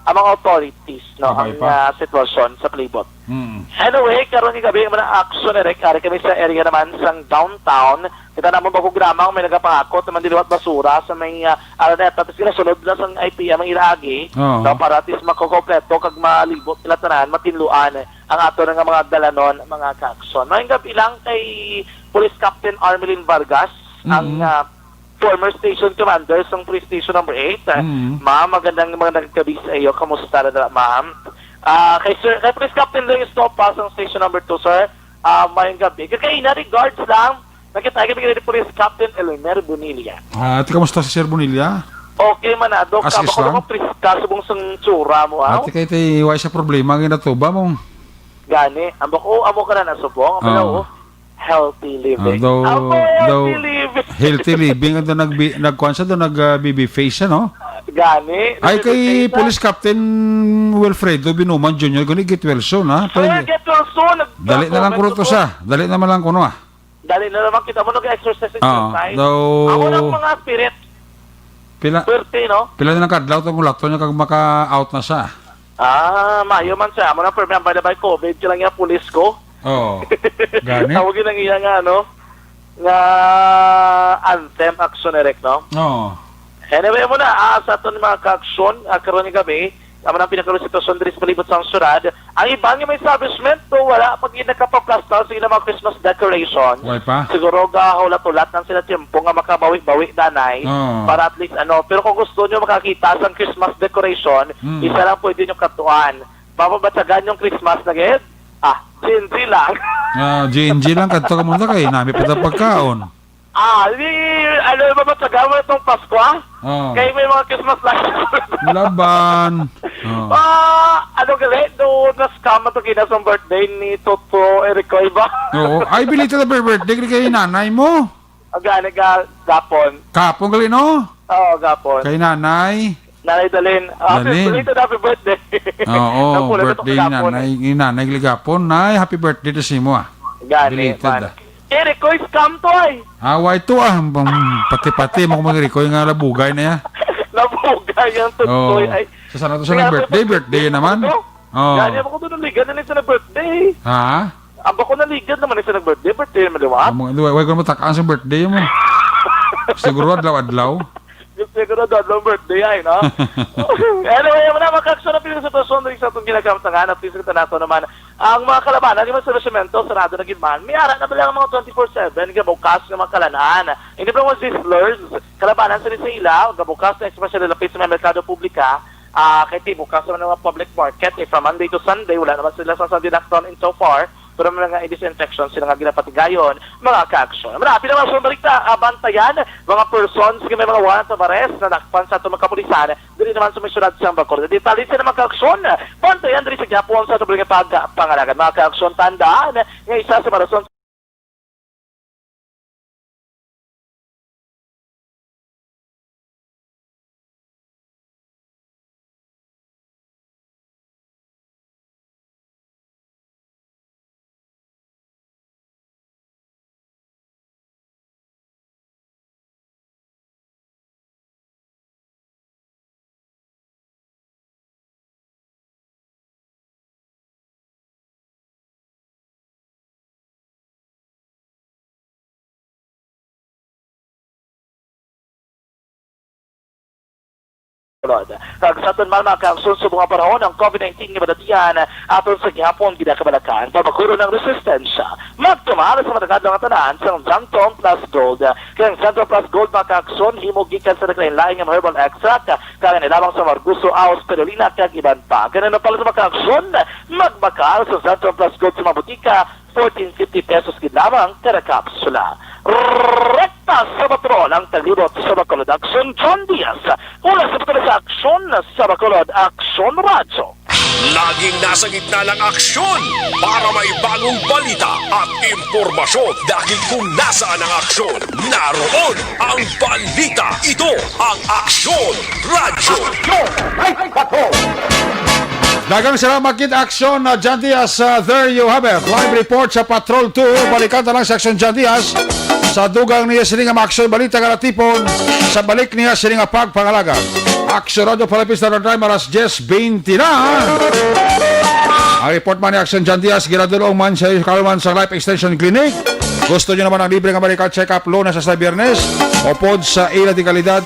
ang mga authorities, no, Bagay ang, pa. ah, sitwasyon sa palibot. Mm. Anyway, karon nga gabi, mga action, Eric, ari kami sa area naman sang downtown. Kita naman ba kung gramang may nagapangakot naman diliwat basura sa may, ah, Araneta. Tapos ginasunod na sang I P M ang ilaagi. Oo. No, para at least makokompleto kag malibot nila tanan, matinluan ang ato na nga mga dalanon, mga ka-action. Maayong gabi lang kay Police Captain Armelin Vargas, ang, Mm. ah, former station commander sang Police Station Number Eight. Ah, Mm. ma'am, magandang mga nagkabi sa iyo. Kamusta na, ma'am? Ah, kay Sir, kay Police Captain Luis Topa sang Station Number Two, sir. Ah, maayong gabi. Kay, kay na regards lang, nakita kami ni Police Captain Elmer Bonilla. Ah, ate, kamusta si Sir Bonilla? Okay man, Adok. As is Kabako lang? Ko, priska, subong sang tsura mo, ah. Ate, kay tay, wala siya problema, ginatuba mo. Gani, ambok, oh, amo ka na nasubong. Ambok, Ah. oh. Healthy living. Ah, daw, Amo, daw, healthy living. Healthy living. Ito nag-, nagkuhan siya, daw nag, ah, baby face siya, no? Gani, Ay, kay nag-baby face, Police ah. Captain Wilfredo Binuman Junior, gani, get well soon, ha? Ay, Pwede. Get well soon. Nag-, Dali na lang nag-, kuno to siya. Dali naman lang kuno, ah. Dali na naman kita mo nag-exercise, Ah, exercise. Daw, Ako ng mga spirit. Pila, Swerte, no? Pila na lang kadlaw tong ulaton niya kag maka-out na siya? Ah, mayo man siya. Amo na, permi ang by the by, covid ka lang niya, pulis ko. Oo. Gani? Tawag yun ang iya nga, ano, nga anthem, action, Eric, no? Oo. Anyway, mo na, ah, sa aton mga ka-action, ah, karon nga gabi, amo na ang pinakaroon sitwasyon diri sa palibot sang syudad. Ang iban nga mga establishment, do, wala pa gid nakapaplastar sa ilang mga Christmas decoration. Wala pa? Siguro gahulat-hulat lang sila tiyempo nga makabawi-bawi danay Oo. para at least ano. Pero kung gusto nyo makakita sang Christmas decoration, Mm. isa lang pwede nyo katuan. Mapabatyagan yung Christmas na gid? Ah, G N G lang. Ah, G N G lang, kadto ka muna kay nami pa ta pagkaon. Ah, di, ano, mabatyagan mo itong Pasko, ah? Oo. Kay may mga Christmas lights. Laban. Oo. Ah, ano gali, doon na scam ito kinasang birthday ni Toto Ericoy ba? Oo. Ay, belated happy birthday kay nanay mo. Ang gani ga-, gapon. Kapon gali, no? Oo, gapon. Kay nanay. Nanay Dalin. Happy Dalin. Belated happy birthday. Oo, Napulot ako birthday ni kagapon, nanay, eh. Ni nanay ligapon. Nay, happy birthday to sa imo, ah. Gani, Belated, man. Ah. Eh, request kam to, ay. Ah, why to, ah? Bang, pati-pati mo kung mag-request nga labugay na, ya. Labugay ang Oo. Tutoy, ay. Sa sana to sa Kaya nag-birthday, ako birthday naman. Ano? Oo. Gani, ako to naligan na lang sa nag-birthday. Ha? Ang bako naligan naman sa nag-birthday, birthday naman liwat. Ang mga, why, why ko naman takaan sa birthday mo? Siguro adlaw-adlaw. Gusto ko na doon ng birthday ay, no? Anyway, wala mga kaaksyon ang pinag-sitwasyon diri sa atong ginakamtangan at lisod nato naman ang mga kalabanan, yung mga establishmento, sarado na gid man. May ara na ba lang ang mga twenty-four seven nga bukas nga mga kalanan? Hindi ba mga Sizzlers, kalabanan sila sa ila, nga bukas na, especially lapit sa mga merkado publika, ah, kay ti bukas naman ang mga public market, eh, from Monday to Sunday, wala naman sila sa Sunday lockdown in so far. Pero may mga disinfection sila nga ginapatigayon, mga kaaksyon. Marami na mga balita, ah, bantayan, mga persons nga may mga warrant of arrest na nakpan sa atong mga kapulisan, diri naman sa may syudad sa Bacolod. Detalye sa mga kaaksyon, bantayan diri sa gihapon sa atong nga pagpangalagan. Mga kaaksyon, tandaan nga isa sa mga rason Lord. Kag sa aton man, mga kaaksyon, subong nga panahon ang covid nineteen nga madatian, aton sa gihapon ginakabalakan, pamakuron ang resistensya. Magtumar sa matag adlaw nga tanan sang Xanthone Plus Gold. Kay ang Xanthone Plus Gold, mga kaaksyon, himo gikan sa naglain-lain nga herbal extract, kag ang lamang sa marguso, aos, spirulina, kag iban pa. Kay ano pala sa mga kaaksyon, magbakal sa Xanthone Plus Gold sa mga butika, fourteen fifty pesos gid lamang kada kapsula. Rekta sa patrol ang talibot sa Bacolod, Aksyon John Diaz. Mula sa patrol sa Aksyon sa Bacolod, Aksyon Radyo. Laging nasa gitna ng aksyon para may bagong balita at impormasyon. Dahil kung nasaan ang aksyon, naroon ang balita. Ito ang Aksyon Radyo. Daghang salamat gid, Aksyon, uh, John Diaz. Uh, there you have it. Live report sa Patrol two. Balikan na lang sa Aksyon John Diaz sa dugang niya sini nga mga aksyon balita nga natipon sa balik niya sini nga pagpangalaga. Aksyon Radyo Philippines Standard Time, alas diyes bente na. Ang report man ni Aksyon John Diaz, ginadulong man sa Kaluman sa Life Extension Clinic. Gusto nyo naman ang libre nga medical check-up, Lunes hasta Biyernes, upod sa ila di kalidad.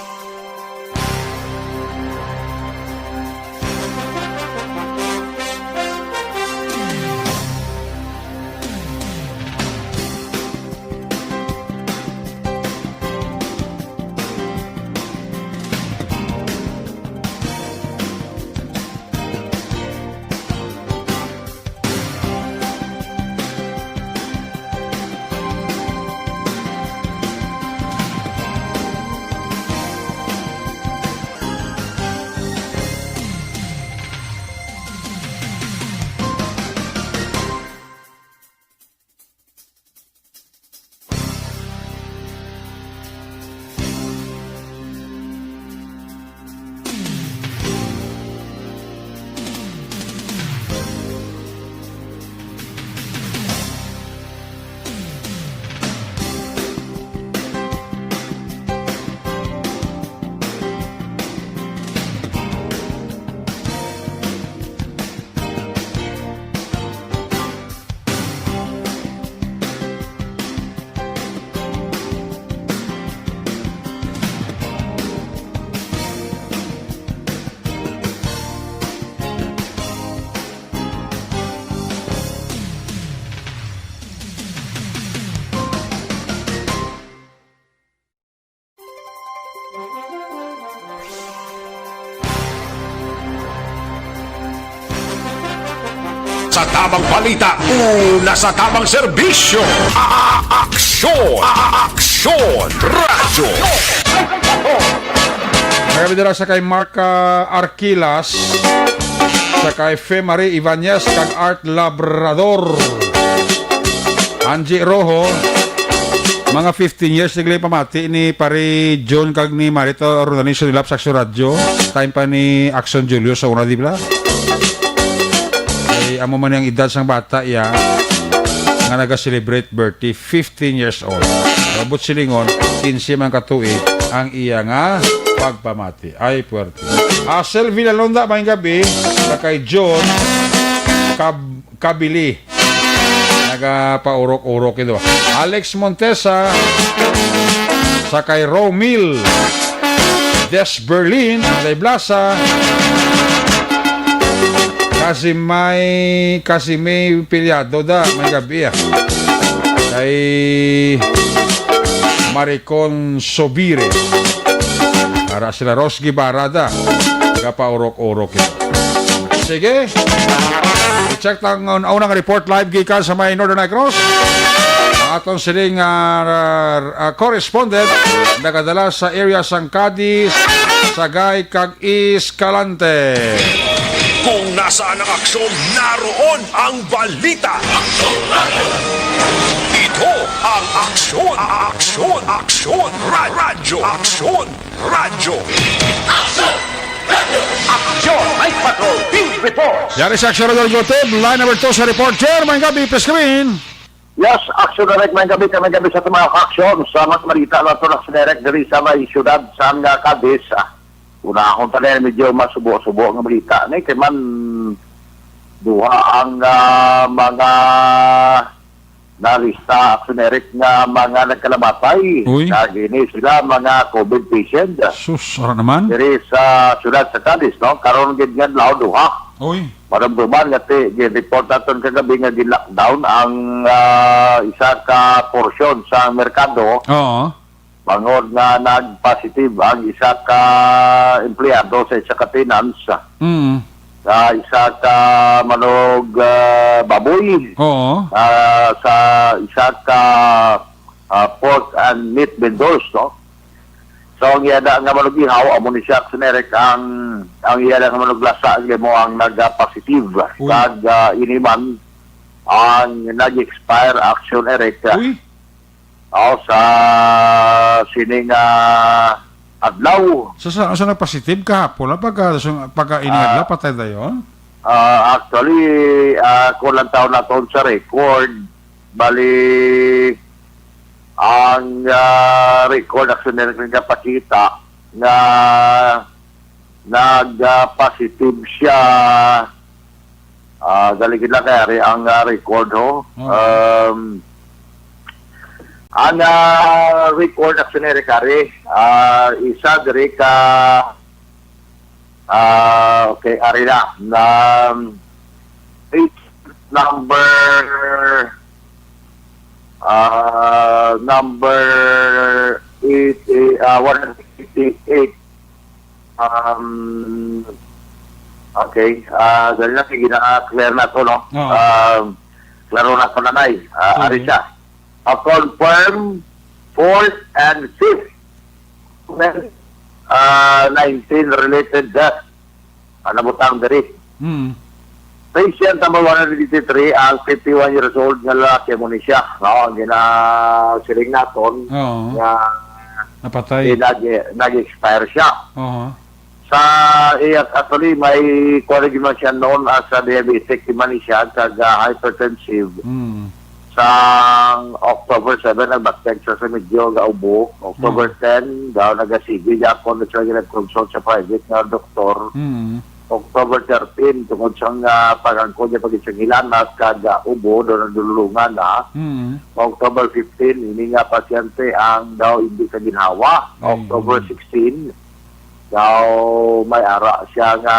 Sa tamang balita, una sa tamang serbisyo. A-, a-, aksyon. A-, a-, aksyon. Radyo. Kami dira sa kay Mark, ah, Arquilas, sa kay Fe Marie Ibanez, kag Art Labrador, Angie Rojo, Mga fifteen years na gali pamati ni Pare John kag ni Marito Ronalyn Sunilap sa Aksyon Radyo. Time pa ni Aksyon Julio sa una, di ba? Ay, amo man ang edad sang bata, iya, nga naga-celebrate birthday, fifteen years old. Abot silingon, quince man katuig ang iya nga pagpamati. Ay, puwerte. Asel Villalonda, maayong gabi. Sa kay John Cab-, Cabili. Nagapaurok-urok ito. Alex Montesa, sa kay Romil. Des Berlin, Anday Blasa. Kasimay, Kasimay Piliado da, maayong gabi, ah. Kay Maricon Sobire. Para sila Ros Guevara da. Nagapaurok-urok ito. Sige. I-check ta ang un-, unang report live gikan sa may Northern Negros. Ang aton siling, ah, ah, correspondent nagadala sa area sang Cadiz, Sagay kag Escalante. Kung nasaan ang aksyon, naroon ang balita. Ito ang Aksyon, Aksyon, Aksyon, Ra-, Radyo, Aksyon, Radyo. Aksyon, Night Patrol, Field Report. Yari sa Aksyon Radyo Team, line number two sa reporter. Maayong gabi, Pres Kevin. Yes, Aksyon Direct, maayong gabi, maayong gabi sa mga aksyon. Sa mga balita naton, Aksyon Direct, diri sa may siyudad sa nga Cadiz, ah, unahon ta na, medyo masubo-subo nga balita ni kay man duha ang, ah, mga nalista, Aksyon Direct, nga mga nagkalamatay. Uy. Kag ini sila mga covid patient. Sus, ara naman. Diri sa siyudad sa Cadiz, no? Karon gid nga adlaw, duha. Uy. Madumduman nga ti-, gi-report naton kagabi nga gi-lockdown ang, ah, isa ka porsyon sa merkado. Oo. Bangod nga nag-positive ang isa ka empleyado sa isa ka tenants, Mm. sa isa ka manug, ah, baboy, Oo. ah, sa isa ka, ah, pork and meat vendors, no? So, ang iya na nga manugihaw, amo ni siya, Aksyon Direct, ang, ang iya na nga manuglasa, ang imo ang nag-positive. Uy. Kag, ah, ini man ang nag-expire, Aksyon Direct. Uy. O, sa sining, ah, adlaw. Sa, sa, sa nag-positive kahapon, ah, pagka, sa, pagka ini Ah. adlaw, patay dayon? Ah, actually, ah, kulang taon naton sa record. Bali, ang, ah, record, actually, nga pakita nga nag, ah, positive siya. Ah, dali gid lang kay ari ang, ah, record, ho. Oo. Um, ang, ah, record, actually, kari, ah, isa diri ka, ah, okay, ari na. Um, it's number, ah, number eight, eh, ah, one hundred eighty-eight. Um, okay. Ah, dali lang, sige, na-clear na to, no? Oo. Um, klaro na to, Nanay. Ah, Sige. Ari siya. A confirm fourth and fifth. Ah, nineteen related death. Ah, nabutang diri. Mm. Patient number one hundred eighty-three, ang fifty-one years old nga lalaki, amo ni siya, no? Ang ginasiling naton Oo. nga Napatay. eh, nag-, nag-expire siya. Aha. Sa iya, actually, may kuwan man siya known as a diabetic, di man siya, kag, ah, hypertensive. Mm. Sang October seven, nagbatyag siya sa medyo gaubo. October Mm. ten, daw nagasigi gyapon na siya ginag-consult sa private nga doktor. Mm. October thirteen, tungod sang, ah, pag-angkon niya pag sa hilanat kag, ah, ubo, daw nagdululungan na. Mm. October fifteen, ini nga pasyente ang daw hindi sa ginhawa. Ay, October mm. sixteen, daw may ara siya nga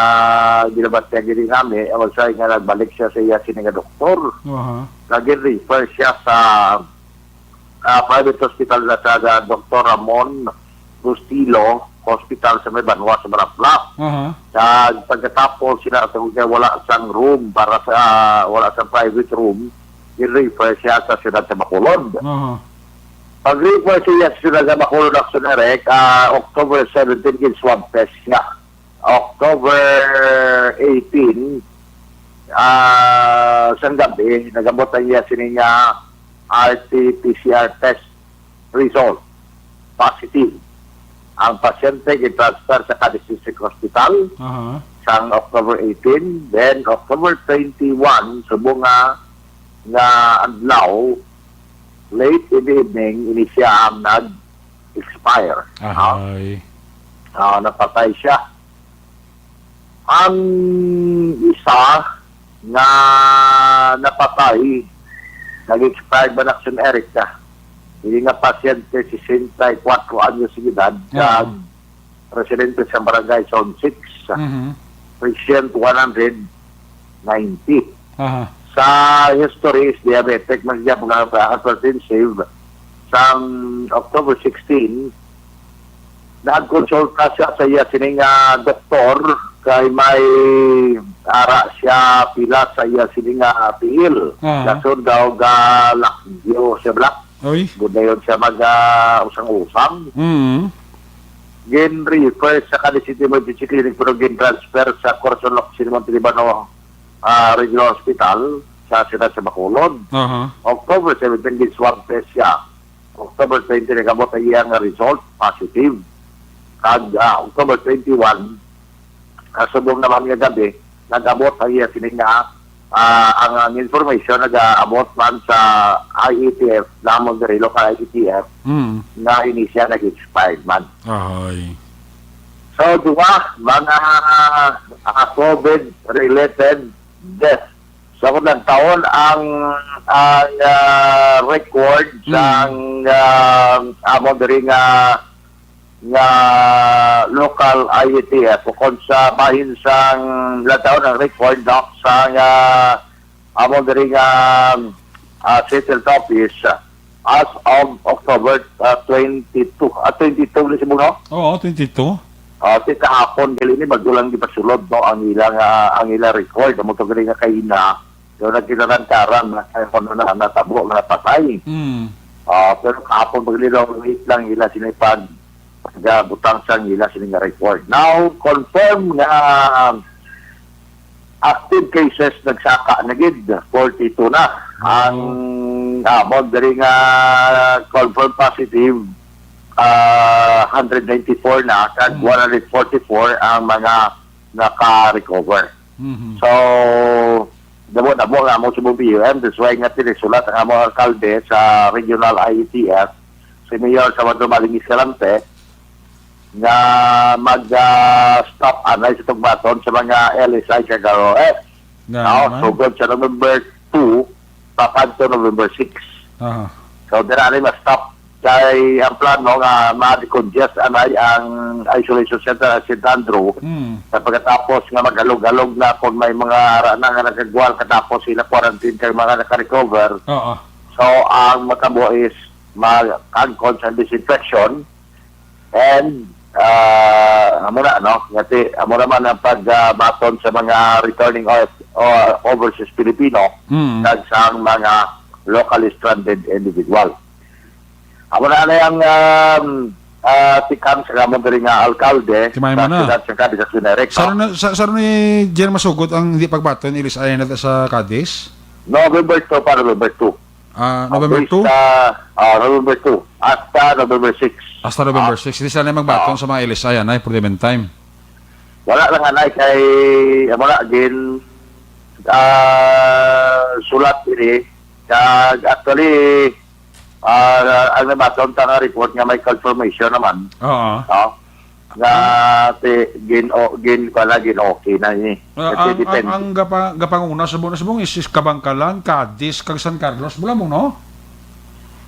ginabatyag gid nami, ang usa nga nagbalik siya sa iya sini nga doktor. Aha. Nag-refer siya sa, ah, private hospital na sa Doktor Ramon Bustillo Hospital sa may Banwa sa Marapla. Aha. Sa pagkatapos sila sa kaya wala sang room para sa, wala sang private room, i-refer siya sa siyudad sa Bacolod. Aha. Pag-refer siya sa siyudad sa Bacolod, Aksyon Direct, ah, October seventeen, gin-swab test niya. October eighteen, ah, sang gabi, nagabot ang iya sini nga R T P C R test. result, positive. Ang pasyente gin-transfer sa Cadiz District Hospital Aha. sang October eighteen, then October twenty-one, subong nga, nga adlaw, late in the evening, ini siya ang nag-expire. Ha? Ahay. Ah, napatay siya. Ang isa nga napatay, nag-expire ba na, Action Eric, ka? Hindi nga pasyente, sesenta y cuatro anyos de edad, Oo. kag residente sa Barangay Zone six, Mhm. patient one hundred ninety. Aha. Sa history, is diabetic man siya, mga hypertensive. Sang October sixteen, nagkonsulta siya sa iya sining, ah, doktor, kay may ara siya pila sa iya sining, ah, tiil. Ah. Nasod daw ga lakyo siya, bala. Oy. Budayon siya mag, ah, usang-usang. Mm. Gin-refer sa Cadiz City Emergency Clinic, pero gin-transfer sa Corazon Locsin Montelibano, ah, Regional Hospital sa siyudad sa Bacolod. Aha. October seventeen, gin-swab test siya. October twenty, nag-abot ang iyang result, positive. Kag, ah, October twenty-one, ah, subong naman nga gabi, nag-abot ang iya sining nga, ah, ang, ang information nag-aabot man sa I E T F, namon diri local I E T F, Mm. nga ini siya nag-expired man. Ahay. So, duha, mga, ah, COVID-related death. Sa unang taon, ang, ang, ah, record Mm. sang, ah, amo diri nga, nga local I E T F, o kung sa bahin sang lataw ng record, no, sang, ah, amo diri nga, ah, City Health Office, ah, as of October, ah, twenty-two, ah, twenty-two ni si Buno? Oo, twenty-two. Ah, ti kahapon, gali ni, bago lang gipasulod, no, ang ilang, ah, ang ilang record. Amo to gali nga kaina, daw nagkinarantaran na kay kung ano na natabo, nga napatay. Mm. Ah, pero kahapon, pag nila, wait lang, ila sila pag, pag, ah, butang sa ila sila nga record. Now, confirm nga active cases nagsaka na gid, forty-two na. Ang, ah, mo diri nga confirm positive, ah, hundred ninety-four na, kag Mm. one hundred forty-four ang mga naka-recover. Mhm. So, damo-damo nga amo sa B U M, that's why nga tinisulat ang among alkalde sa regional I E T F, si Mayor Salvador Maling Escalante, nga mag, ah, stop anay sa tugbaton sa mga L S I kag R O F. Nga Now, naman. Sugod sa November two, papadto November six. Aha. So, dira ni ma-stop kay ang plano nga ma-decongest anay ang isolation center sa Saint Andrew. Hmm. Sa pagkatapos nga maghalog-halog na kung may mga ara na nga nagagwal, katapos sila quarantine kay mga naka-recover. Oo. So, ang matabo is mag-, ang constant disinfection. And, ah, amo na, no? Ngati, amo naman ang pag, ah, baton sa mga returning O F, o overseas Filipino, Mm. kag sa mga locally stranded individual. Amo na, ano yung, um, ah, tikang sa amon diri nga alkalde Timay mo sa na. Siyudad sa Cadiz, sa Suneric, Saro no? na, sa, saro ni Jen Masugot ang hindi pagbaton, ilis ay na sa Cadiz? November two pa, November two. Ah, November August, two? ah, ah, November two. Hasta November six. Hasta November Ah. six. Di sila magbaton Ah. sa mga L S I, anay, for the meantime. Wala lang, anay, kay, amo na, gin, ah, sulat ini. Kag, actually, ah, ang nabaton ta nga report nga may confirmation naman. Oo. No? Nga ti-, gin-, o-, gin-, pala, gin-okay na ini. Ah, Kasi ang, ang, depende. ang gapa-, gapanguna sa buong, sa buong is, is Kabangkalan, Cadiz, kag San Carlos, wala mo, no?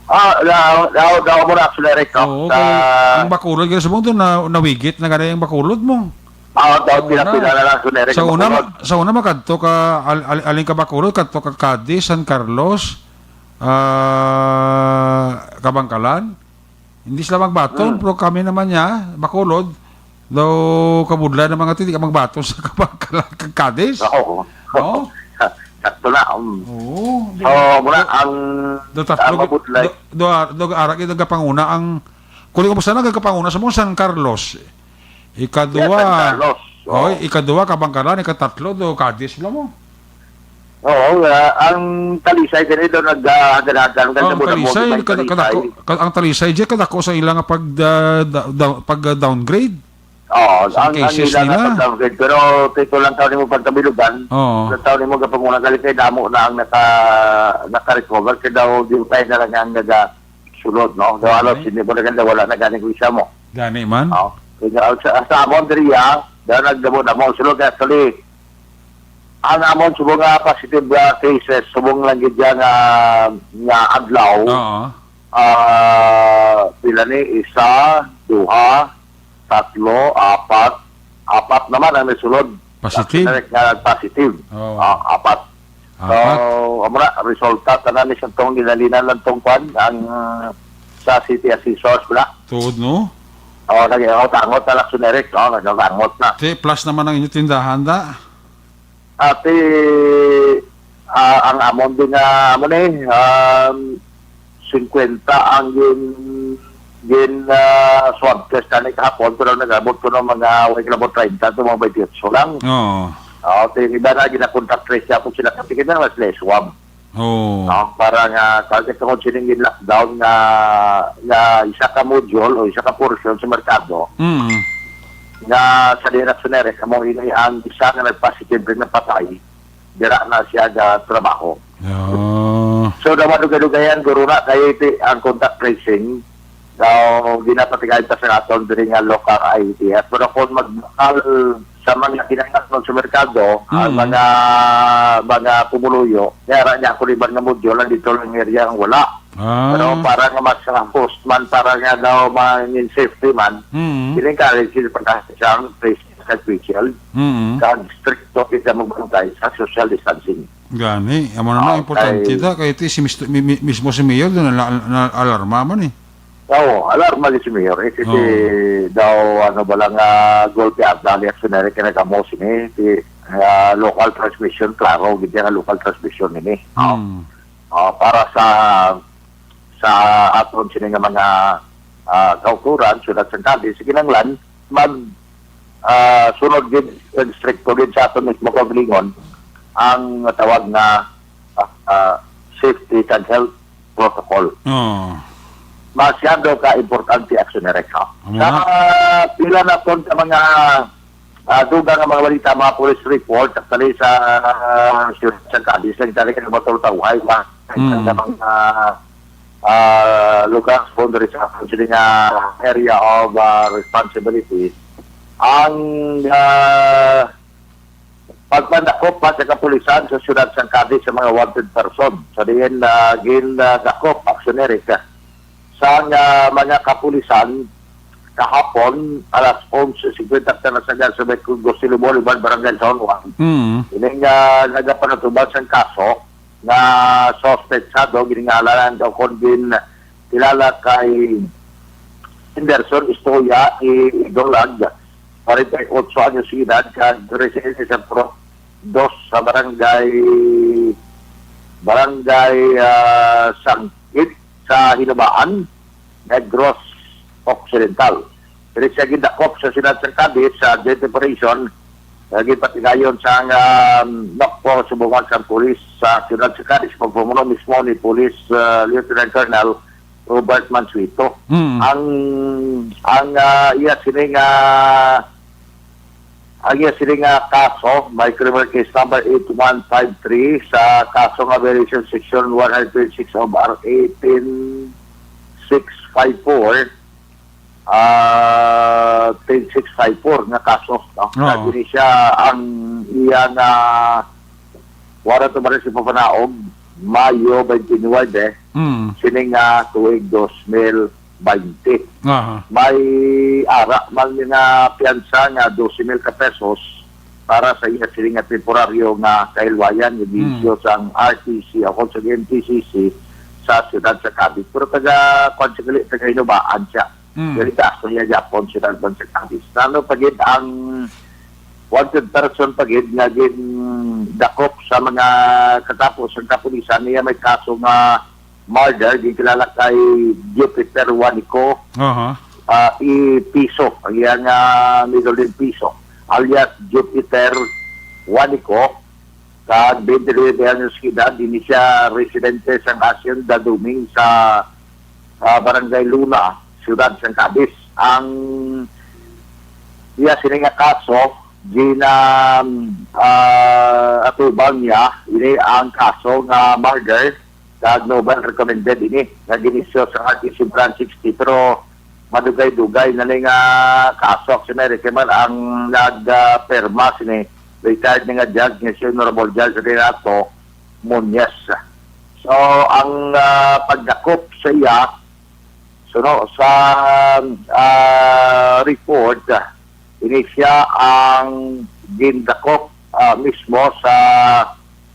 Ah, daw, daw, daw mo na, actually, Rick, no? Oo, Sa kay ang Bacolod, kaya sa buong doon, na, nawigit na gani ang Bacolod mo. Ah, daw, Sa una, pila-pila na lang, actually, Rick, sa ang una, Bacolod. ma-, sa una, makadto ka, al-, al-, aling ka Bacolod, kadto ka Cadiz, San Carlos, ah, Kabangkalan. Hindi sila magbaton, Hmm. pero kami naman niya, Bacolod, daw kabudlay ng mga to, hindi ka magbaton sa Kabangkalan kag Cadiz. Oo. Oo. Sakto na, um. Oo. So, muna Do-, ang, do tatlo, ang mabudlay. do, do, do, ara, kita gapanguna ang, kung di ko basta nagkapanguna sa mga San Carlos. Ikaduwa. Yeah, San Carlos. Oo. Oy, ikaduwa, Kabangkalan, ikatatlo, do Cadiz, wala mo. Oo, ah, ang Talisay gani daw nag, ah, hagad-hagad, ang Oh, ang ganda mo na mo, Talisay, may kada, kada, Talisay. Ka-, ang Talisay, di kadako sa ila nga pag, ah, da-, da-, pag, ah, downgrade. Oo, Sa ang, ang cases ila nga nila. pag-downgrade. Pero pito lang taon mo pagkabilugan, Oo. sa taon mo kapanguna, gali kay damo na ang naka-, naka-recover, kay daw di tayo na lang ang nagasulod, no? Daw, ano, Okay. sindi mo na ganda, wala na gani ko isa mo. Gani man? Oo. Kaya sa, sa amon, diri, ah, daw nagdamo-damo, sulod, actually, ang amon subong nga positive, ah, cases, subong lang gid siya nga, nga adlaw. Oo. Ah, pila ni? Isa, duha, tatlo, apat. Apat naman ang nasulod. Positive? Direct nga positive. Oo. Ah, apat. So, Apat. amo na, resulta tanan ni sa tong ginalinan lang tong kwan, ang, ah, sa city assessors pala. Tuod, no? Oh, nag-, oh, tangot na lang si Eric, oh, nagtangot na. Ti, plus naman ang inyong tindahan, da? Ati, ah, ang amon din nga, amo ni, um, fifty ang gin, gin, ah, swab test na ni kahapon, pero nag-abot ko ng mga, way ka na mo, treinta to mga twenty-eight lang. Oo. Oh, ti, iba na, gina-contact trace niya kung sila, kasi kita mas less swab. Oo. No? Para nga, kasi tungod sining gin-lockdown nga, nga isa ka module o isa ka portion sa merkado, Mm. nga sa Dinac Soneric, amo ini ang isa nga nag-positive rin napatay, dira na siya ga trabaho. Ah. So, daw madugadugayan, guro na, kay ti-, ang contact tracing, daw ginapatigayon ta sa aton diri nga local I E T F. Pero kung magbakal sa mga kinahanglan sa merkado, ang Mm. mga, mga pumuluyo, kaya ra niya ako iban nga module, nandito lang area ang wala. Ah. Pero para nga mas, ah, host man, para nga daw mangin safety man, Mm. in-encourage sila pagkasang face sa facial, Mm. kag stricto kita magbantay sa social distancing. Gani, amo na na, Ah, importante okay. ta, kay ti si mister, mi-, mi-, mismo si Mayor, doon na, na, alarma man eh. Oo, alarma din si Mayor. Eh, kasi Oo. daw, ano ba lang, ah, golpe at dali aksyon na rin kinagamos ini. Si, ah, local transmission, klaro, gid nga local transmission ini. Oo. Mm. Ah, para sa, sa aton sini nga mga, ah, kauturan, syudad sang Cadiz, kinahanglan mag, ah, sunod gid, stricto gid sa aton mismo kaugalingon ang tawag nga, ah, ah, safety and health protocol. Oo. Masyado ka importante, Aksyon Direk, ha? Amo Sa na. pila na pon ka mga, ah, dugang nga mga balita, mga police report, actually sa, ah, Siyudad sa Cadiz, nagdali ka ng motor tawhay, ma-, Mm. sa mga, ah, lugar sa boundary sa sila nga area of, ah, responsibility. Ang, ah, pagpandakop pa sa kapulisan sa siyudad sang Cadiz sa mga wanted person. Sa diin, ah, gin, ah, dakop, Aksyon Direk, sang, ah, mga kapulisan kahapon, alas onse cincuenta sa Nasagan sa May Gusilio Boulevard, Barangay San Juan. Mm. Ining, ah, nagapanatubang sang kaso nga suspetsado, giningalanan o kon gin kilala kay Henderson Estoya Idolag, forty-eight anyos edad, kag residente sa Pro dos sa barangay, barangay, ah, Sangkit sa Hinubaan, Negros Occidental. Diri siya gindakop sa siyudad sa Cadiz sa joint operation nga ginpatigayon sang, ah, NOCPO subong sa pulis sa siyudad sa Cadiz, pagpamuno mismo ni Police, ah, Lieutenant Colonel Robert Mansueto. Mm. Ang, ang, ah, iya sini nga, ang iya sini nga kaso, may criminal case number eight one five three sa kaso nga violation section one hundred twenty-six of R eighteen six five four, ah, ten six five four nga kaso, no? Oo. Kag ini siya ang iya nga warrant of arrest ipapanaog Mayo twenty-nine, Mm. sining, ah, tuig dos mil baynte. Aha. May ara man nga piyansa nga doce mil ka pesos para sa iya sini nga temporaryo nga kahilwayan nga Mm. giisyu sang R T C o kon sa M T C C sa siyudad sa Cadiz. Pero taga, kwan siya gali, taga Hinubaan siya. Mm. Diri ka, Kuya Japon, siyudad man sa Cadiz. Nano pa gid ang wanted person pa gid nga gindakop sa mga katapo sang kapulisan niya may kaso nga murder, ginkilala kay Jupiter Juanico, Aha. ah, i Piso, ang iyang, ah, middle name Piso, alias Jupiter Juanico, Kag twenty-nine anyos edad, dinhi siya residente sang Hacienda Duming sa, ah, Barangay Luna, siyudad sang Cadiz. Ang iya sini nga kaso, gina, ah, atubang niya ini ang kaso nga murder, kag noble recommended ini nga ginisyo sa Artist Branch sixty, pero madugay-dugay na ni nga kaso. Actually, kay man ang nagpirma sini, retired na nga judge nga si Honorable Judge Renato Muñez. So, ang, ah, pagdakop sa iya, suno sa, ah, report, ini siya ang gindakop, ah, mismo sa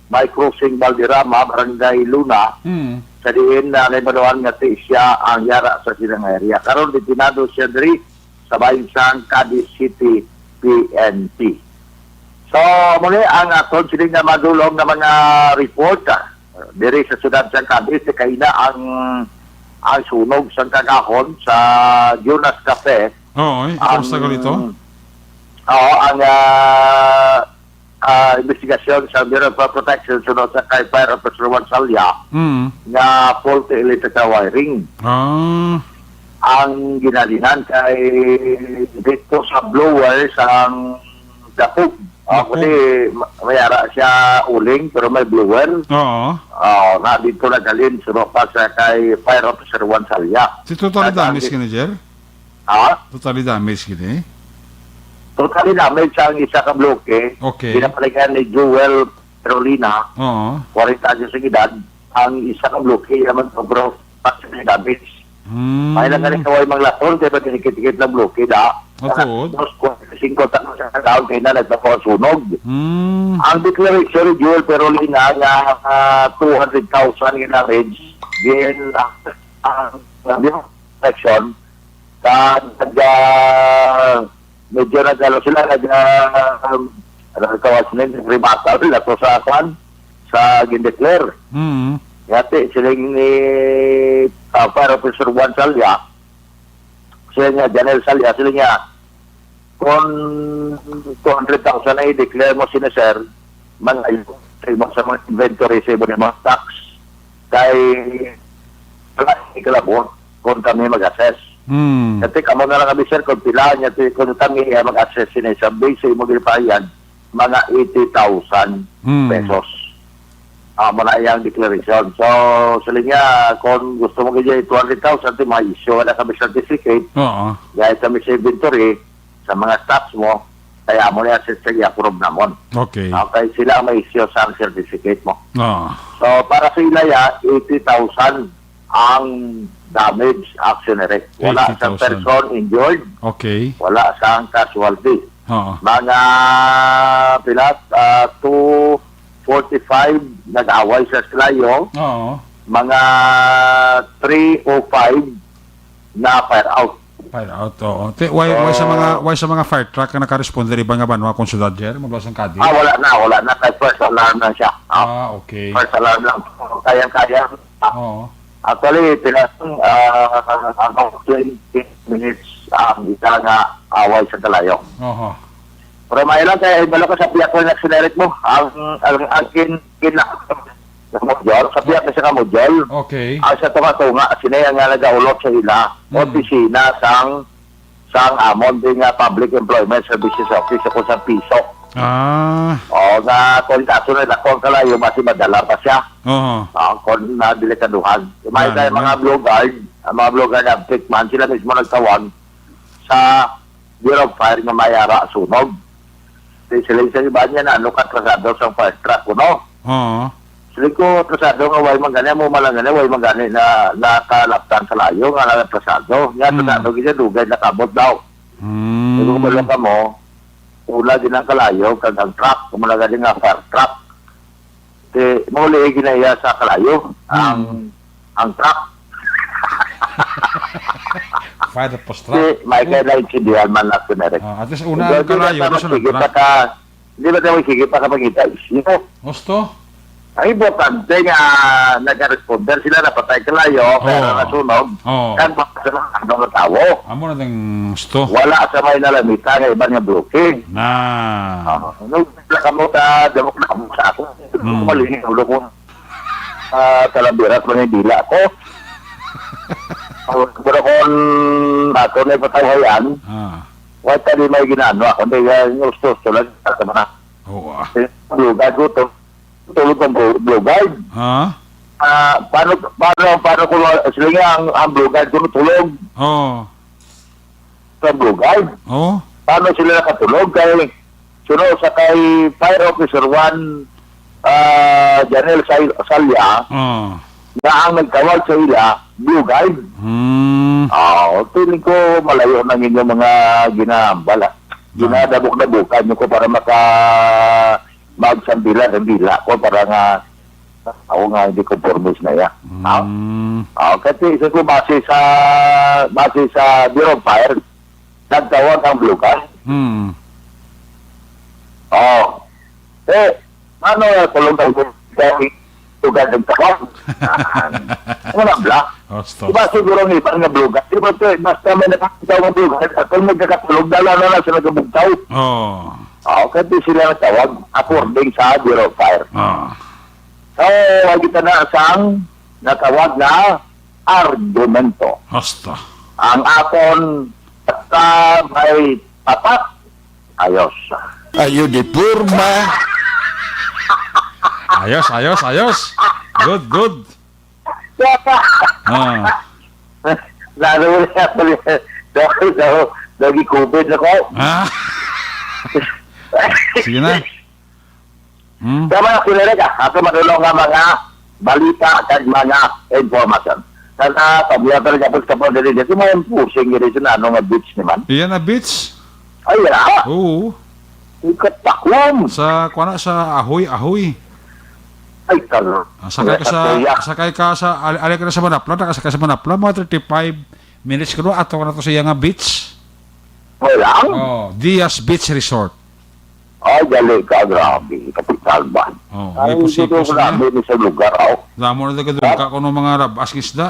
may crossing Valderrama, Barangay Luna, Mm. sa diin na nahibaluan nga ti siya ang yara sa silang area. Karon, detenado siya diri sa bahin sang Cadiz City P N P. So, muli ang aton sini nga madulong nga mga report, ah, diri sa siyudad sang Cadiz, kaina ang, ang sunog sang kagahon sa Jonas Cafe. Oo, eh. Ang, Kamusta ka dito? Oo, ang, ah, ah, investigasyon sa Bureau of Protection suno sa kay Fire Officer Juan Salya Mm. nga faulty electrical wiring. Ah. Ang ginalinan kay dito sa blower sang dakog. Ah, Dakog. Kasi ma-, may ara siya uling, pero may blower. Oo. Ah, na dito naghalin, suno pa sa kay Fire Officer Juan Salya. Si totally Nag-, damage ang ka na, Jer? Ha? Totally damage gini? Totally damage ang isa ka bloke. Okay. Ginapalikan ni Joel Carolina, Oo. kwarenta anyos ang edad. Ang isa ka bloke, iya man to, pero partially damage. Hmm. May lang nga kaway manglason, kaya ba tinikit-tikit ng bloke, da? Matuod. Tapos, kwarenta y cinco ta sa daon, kaya na nagpapasunog. Hmm. Ang declaration ni Joel Carolina nga, ah, two hundred thousand in damage, then, ah, ang, ang, section, Sa, nag, ah, medyo nag-, ano sila, nag, ah, um, ano ang tawag nila, rebuttal nila to sa, kwan, sa gindeclare. Mm. Yati, siling ni, ah, Fire Officer Juan Salya, siling niya, Janel Salya, siling niya, kung two hundred thousand ang i-declare mo sini, sir, mangayo sa imo sa mga inventory, sa imo nga mga stocks, kay wala ni kalabot kung kami mag-assess. Hmm. Kasi kamo na lang kami, sir, kung pila niya, kung kami, eh, mag-assess sini sa base sa imo ginapahayan, mga eighty thousand Hmm. pesos. Ah, mo na iyang declaration. So, sa linya, kung gusto mo gid two hundred thousand, di ma-issue na kami certificate. Oo. Dahil kami sa inventory, sa mga stocks mo, kaya mo na sa, sa iya, approve namon. Okay. Okay, sila ang may issue sa certificate mo. Oo. So, para sa ilaya, eighty thousand ang damage, actually. Wala sa Eighty thousand. Person injured. Okay. Wala sang casualty. Oo. Mga pila, ah, two forty-five nag-away sa kalayo. Oo. Mga three oh five na fire out. Fire out, oo. Te, why, why sa mga, Oo. Why sa mga fire truck nga nakaresponde iba nga banwa kung siyudad, Jer? Mabasa ang kadi? Ah, wala na, wala na. Kay first alarm lang siya. Ah. Ah, okay. First alarm lang. Kayang-kaya. Oo. Actually, pinasang, ah, about twenty minutes ang isa nga away sa kalayo. Oho. Pero may lang kay, wala ka sa piyak ko na sinerik mo. Ang, ang, ang kin-, kin-, sa module, sa piyak na siya ka module. Okay. Ang sa tunga-tunga, sila yung nga nagaulot sa ila. Mm. Opisina sang, sang amon din nga Public Employment Services Office ako sa piso. Ah. O, nga kung kaso na ako ang kalayo, mas madala pa siya. Oho. Ah, kung na delikaduhan. May Yan, tayo mga yan. Blue Guard, ang mga Blue Guard abtik man, sila mismo nagtawag sa Bureau of Fire nga may ara sunog. Di sila sa iba niya na, ano ka, atrasado sa fire truck, kuno? Oo. Sila ko, atrasado nga, way man gani, mo malang gani, way man gani na, nakalaptan sa layo, nga atrasado. Nga, Hmm. atrasado, gid siya, dugay na kabot daw. Hmm. Di ko kabalo ka mo, una din ang kalayo, kag ang truck, kung wala gani nga fire truck. Di, mauli, ginaya sa kalayo, ang, Hmm. ang truck. Fire post truck. Di, may Oh. kaya naintindihan man na, Kuya Eric. Ah, at least una Hindi, ang hindi kalayo, na tapos ang sige truck. pa ka, hindi ba tayo sige pa kapangita? Sino? Gusto? Ang importante nga nagaresponder sila, napatay kalayo, pero Oh. nasunog, Oh. kag baka sa mga ano nga tawo. Amo na ding gusto. Wala sa may nalamita nga iban nga bloke. Na. Ah, ano, wala ka mo ta, damo na kamo sa ako. Hmm. Malinaw, ulo ko. Ah, talabirat, manindila ko. Ang pero kung ato na ipatawhayan, Ah. wa ta di may ginano ako, hindi, ah, gusto, gusto lang, sa mga Oo, ah. Eh, blue guide ko to. Tulog ang blue, blue guide. Ha? Ah, paano, paano, paano ko ma-, sila nga ang, ang blue guide ko tulog? Oh. Sa blue guide? Oh. Paano sila nakatulog? Kay, suno sa kay Fire Officer one, ah, Janel Sal-, Salya, Oh. na ang nagtawag sa ila, blue guide. Hmm. Ah, feeling ko malayo na ninyo mga ginahambal, ah. Hmm. Ginadabok-dabukan nyo ko para maka-, magsandila-sandila ko para nga ako nga hindi conformist na iya. Ha? Hmm. Ah, kasi isa ko base sa, base sa Bureau of Fire, nagtawag ang blue guide. Hmm. Oh. Eh, ano nga, kulong ng tugad ng tawag? Ah, ano na bla? Osto. Diba siguro ang iban nga blue guide? Diba, te, basta may nakakita ng blue guide, at kung nagkakatulog, dala na lang sa nagabugtaw. Oh. Oh, kaya di sila natawag according sa Bureau of Fire. Ah. So, wag kita na sang natawag na argumento. Hasta. Ang aton basta may tapat. Ayos. Ayo di porma. Ayos, ayos, ayos. Good, good. Ah. Lalo na ako, daw, daw, daw, COVID na ko. Ah. Sige na. Hmm. Sa mga kinarega, ato madulong nga mga balita kag mga impormasyon. Sana pabiyatan ka po sa pagdali dito, may pusing dito sa ano nga beach naman. Iya na beach? Ay, ah. Oo. Ikatakwam. Sa, kuha na, sa Ahoy, Ahoy. Ay, taro. Ah, sakay ka sa, Kuya. Sakay ka sa, ali, ali ka na sa Manapla, nakasakay sa Manapla, mga thirty-five minutes ka doon, ato ka na to sa iya nga beach. Wala. Oh, Diaz Beach Resort. Ay, dali ka, grabe. Kapital ba? Oh, Ay, may pusi-pusi na. Grabe ni sa lugar, oh. Damo na taga doon ka kuno mga rabas nga isda.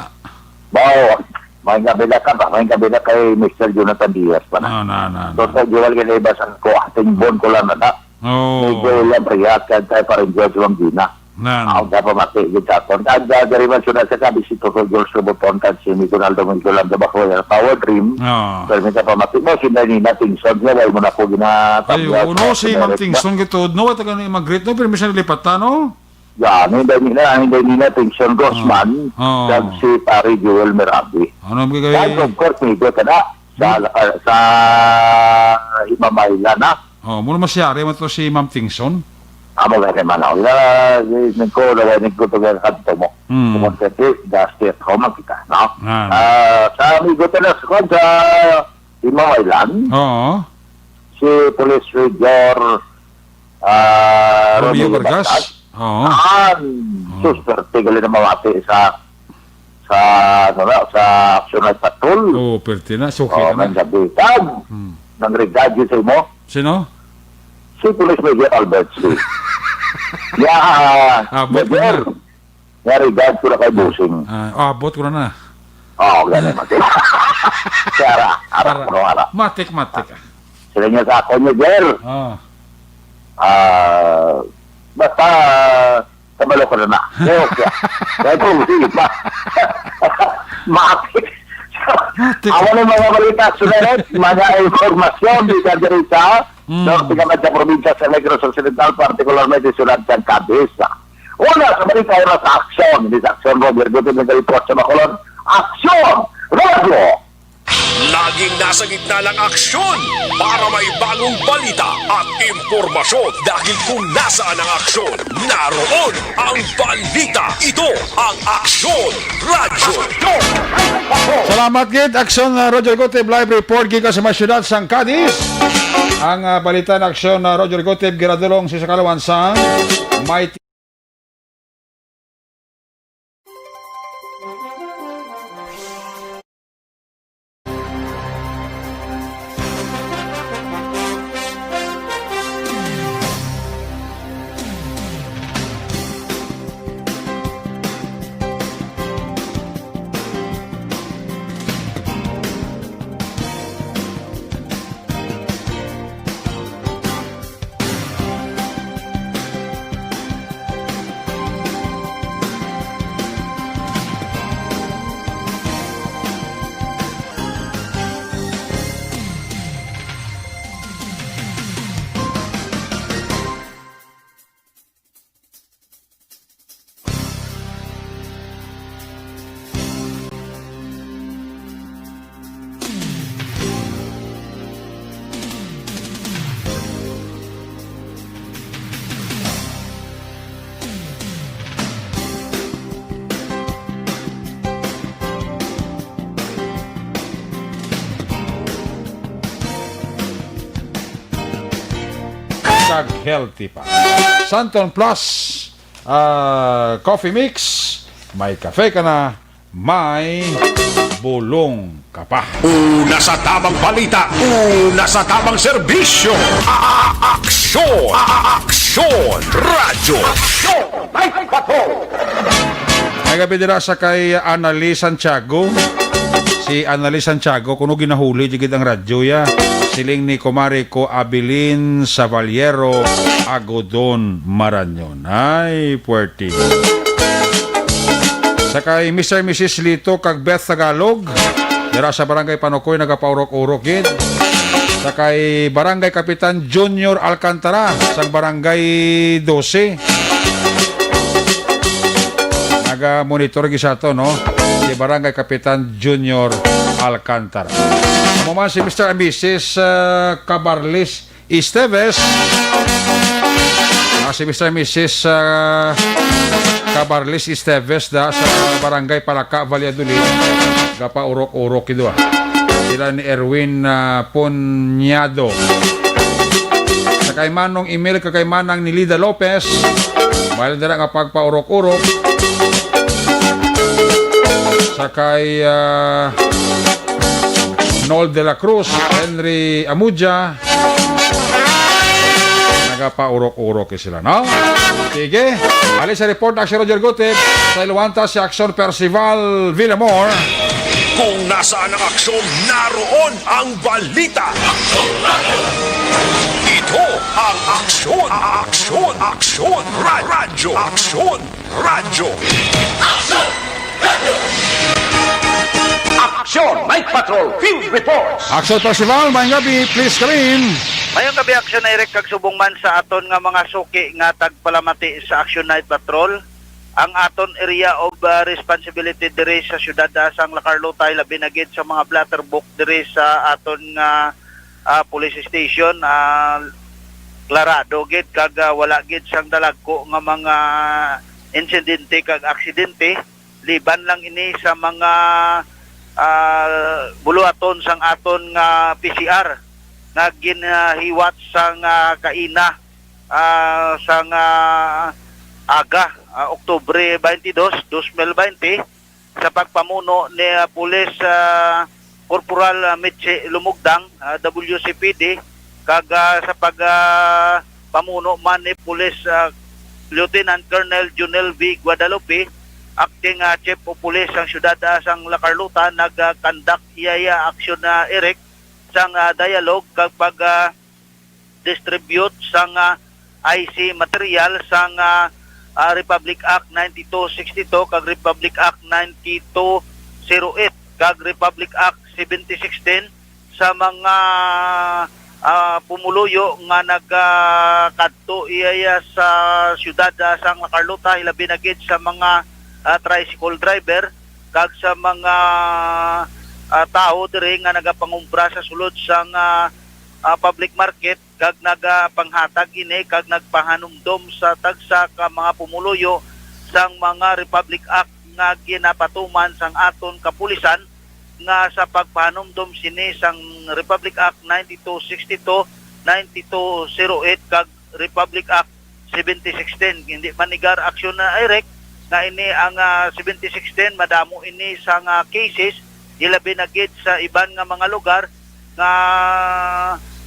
Bawo, may gabi na ka ba? May gabi na kay Mister Jonathan Diaz pa na. Ah, na, na, na. Toto, Joel, kay iba sa ko, ating bon ko lang na na. Oh. May Joel lang, Riyadh, kay tayo pa rin George Wangina. Nan. Ako na pamati, gid sa aton. Kag, ah, dari man sila sa kabi si Toto George Roboton, kag si Amigo Naldo Miguel, ang Gabako, yung Power Dream. Ah. Pero may kapamati mo, si Nanina Tingson, nga, wala mo na po gina-, Ay, oo, no, si Ma'am Tingson, gituod, no, wala taga ni mag-greet, no, pero may siya nilipatan, no? Yan, hindi nila, hindi nila Tingson Guzman, Ah. Ah. kag si Pare Joel Merabi. Ano ang gagawin? Kag, of course, may iba ka na. Sa, Hmm. sa Himamaylan, ha? Oh, muna masyari mo to si Ma'am Tingson? Amo gani man, oh. Ila, nagko, laway, nagko to gani kadto mo. Hmm. Kung kasi, dusty at home kita, no? Ah. Ah, sa amigo to na, sa, sa Himamaylan, Oo. si Police Major, ah, Romeo Romeo Vargas? Vargas. Oo. An, Oo. sus, swerte gali na mamati sa, sa, ano na, sa Action Night Patrol. Oo, perte na. Suki Oh, na man na. Gabi. Tag, Hmm. nang regard yun sa imo? Sino? Si Police Major Albert C. Yeah, Ah, abot mo Major. na. Nga regard ko na kay Busing. Ah, abot ko na na. Oo, gani, matik. Kaya ara, ara, Ara. Ano, ara. Matik, matik. Sila niya sa ako niya, Jer. Ah. Ah, basta, kabalo ko na na. Okay, okay. Kaya kung hindi pa. Matik. Matik. Amo na mga balita, sunod, mga impormasyon, di ka diri sa Mm. Norte nga sa probinsya sa Negros Occidental, partikularmente sa syudad sa Cadiz. Una, sa balita, una sa aksyon. Hindi sa aksyon, Roger Gutierrez, nag-report sa Bacolod. Aksyon! Radyo! Laging nasa gitna ng aksyon para may bagong balita at impormasyon. Dahil kung nasaan ang aksyon, naroon ang balita. Ito ang Aksyon Radyo. Salamat gid, Aksyon, uh, Roger Gutib, live report gikan sa may syudad sang Cadiz. Ang, uh, balita na Aksyon, uh, Roger Gutib, ginadulong sa kalawan sang may Kag healthy pa. Santon Plus, ah, Coffee Mix, may kafe ka na, may bulong ka pa. Una sa tamang balita, una sa tamang serbisyo. A-, a-, aksyon, a-, a-, aksyon, radyo. Aksyon, may patrol. May gabi dira sa kay Anali Santiago. Si Anali Santiago, kuno ginahuli jigid ang radyo ya. Siling ni kumare ko, Abilin Savaliero, Agodon, Marañon. Ay, puwerte. Sa kay Mister Missus Lito kag Beth Tagalog, dira sa Barangay Panukoy, nagapaurok-urok gid. Sa kay Barangay Kapitan Junior Alcantara, sa Barangay Doce. Naga-monitor gid sa ato, no? Si Barangay Kapitan Junior Alcantara. Amo man si Mister and Missus, ah, Cabarles Esteves. Ah, si Mister and Missus, ah, Cabarles Esteves da sa Barangay Palaka, Valladolid. Gapaurok-urok gid, ah. Sila ni Erwin, ah, Punyado. Sa kay Manong Emil kag kay Manang Nilida Lopez, may dira nga pagpaurok-urok. Sa kay, ah, Nol de la Cruz, Henry Amudia, nagapaurok-urok sila, no? Sige, ali sa report na si Roger Gutip, sa Iluwanta si Aksyon Percival Villamor. Kung nasaan ang aksyon, naroon ang balita. Ito ang Aksyon, Aksyon, Aksyon, Ra-, Radyo, Aksyon, Radyo. Aksyon, Night Patrol, Field Reports. Aksyon Percival, maayong gabi, please come in. Maayong gabi, Aksyon Eric, kag subong man sa aton nga mga suki nga tagpalamati sa Aksyon Night Patrol. Ang aton area of, ah, responsibility diri sa siyudad, ah, sang La Carlota, labi na gid sa mga blotter book diri sa aton nga, ah, police station, ah, klarado gid kag, ah, wala gid sang dalagko nga mga insidente kag aksidente, liban lang ini sa mga, ah, buluhaton sang aton nga P C R nga ginahiwat sang, ah, kaina, ah, sang, ah, aga, ah, Oktubre twenty-two, twenty twenty, sa pagpamuno ni, ah, Pulis, ah, Corporal, ah, Mitchie Lumugdang, ah, W C P D, kag, ah, sa pag, ah, pamuno man ni Pulis, ah, Lieutenant Colonel Junel V Guadalupe, acting, ah, Chief of Police sang siyudad, ah, sang La Carlota, nag, ah, conduct iya, iya aksyon, ah, Eric, sang, ah, dialogue kag pag, ah, distribute sang, ah, I C material sang, ah, ah, Republic Act ninety-two sixty-two kag Republic Act ninety-two zero eight kag Republic Act seventy sixteen sa mga, ah, pumuluyo nga nagakadto iya sa siyudad, ah, sang La Carlota, hilabi na gid sa mga, ah, tricycle driver kag sa mga, ah, tawo diri nga nagapangumpra sa sulod sang, ah, ah, public market kag nagapanghatag ini kag nagpahanumdom sa tagsa ka mga pumuluyo sang mga Republic Act nga ginapatuman sang aton kapulisan, nga sa pagpahanumdom sini sang Republic Act ninety-two sixty-two, ninety-two zero eight kag Republic Act seventy sixteen. Hindi man negar aksyon na, Eric, nga ini ang, ah, seventy sixteen, madamo ini sa nga cases, ilabi na gid sa iban nga mga lugar nga,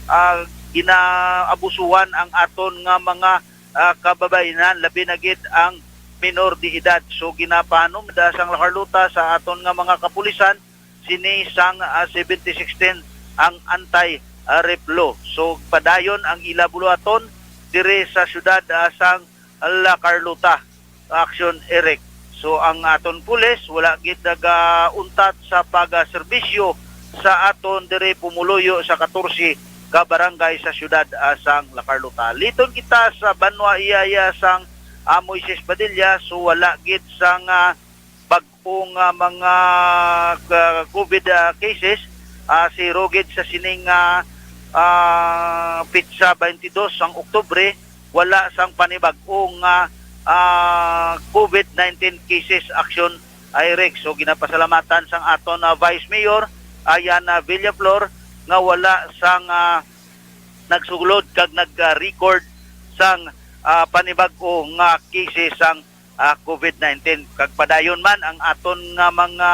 ah, ginaabusuhan ang aton nga mga, ah, kababayenan, labi na gid ang minor de edad. So, ginapahanumda sang La Carlota sa aton nga mga kapulisan sini sang, ah, seventy sixteen ang anti, ah, rape law. So, padayon ang ila buluhaton diri sa siyudad, ah, sang La Carlota. Action, Eric. So, ang aton pulis wala gid nagauntat sa pagserbisyo sa aton diri pumuluyo sa katorse ka barangay sa siyudad, ah, sang La Carlota. Liton kita sa banwa iya-iya sang, ah, Moises Padilla, so wala gid sang, ah, bag-ong, ah, mga ka-, covid, ah, cases, ah, zero gid sa sining, ah, ah, petsa twenty-two sang Oktubre, wala sang panibag-ong, ah, ah, covid nineteen cases, Action, Eric. So, ginapasalamatan sang aton, ah, Vice Mayor, Ayana Villaflor, nga wala sang, ah, nagsulod kag nag-record sang, ah, panibag-o nga cases sang, ah, covid nineteen. Kag padayon man ang aton nga mga,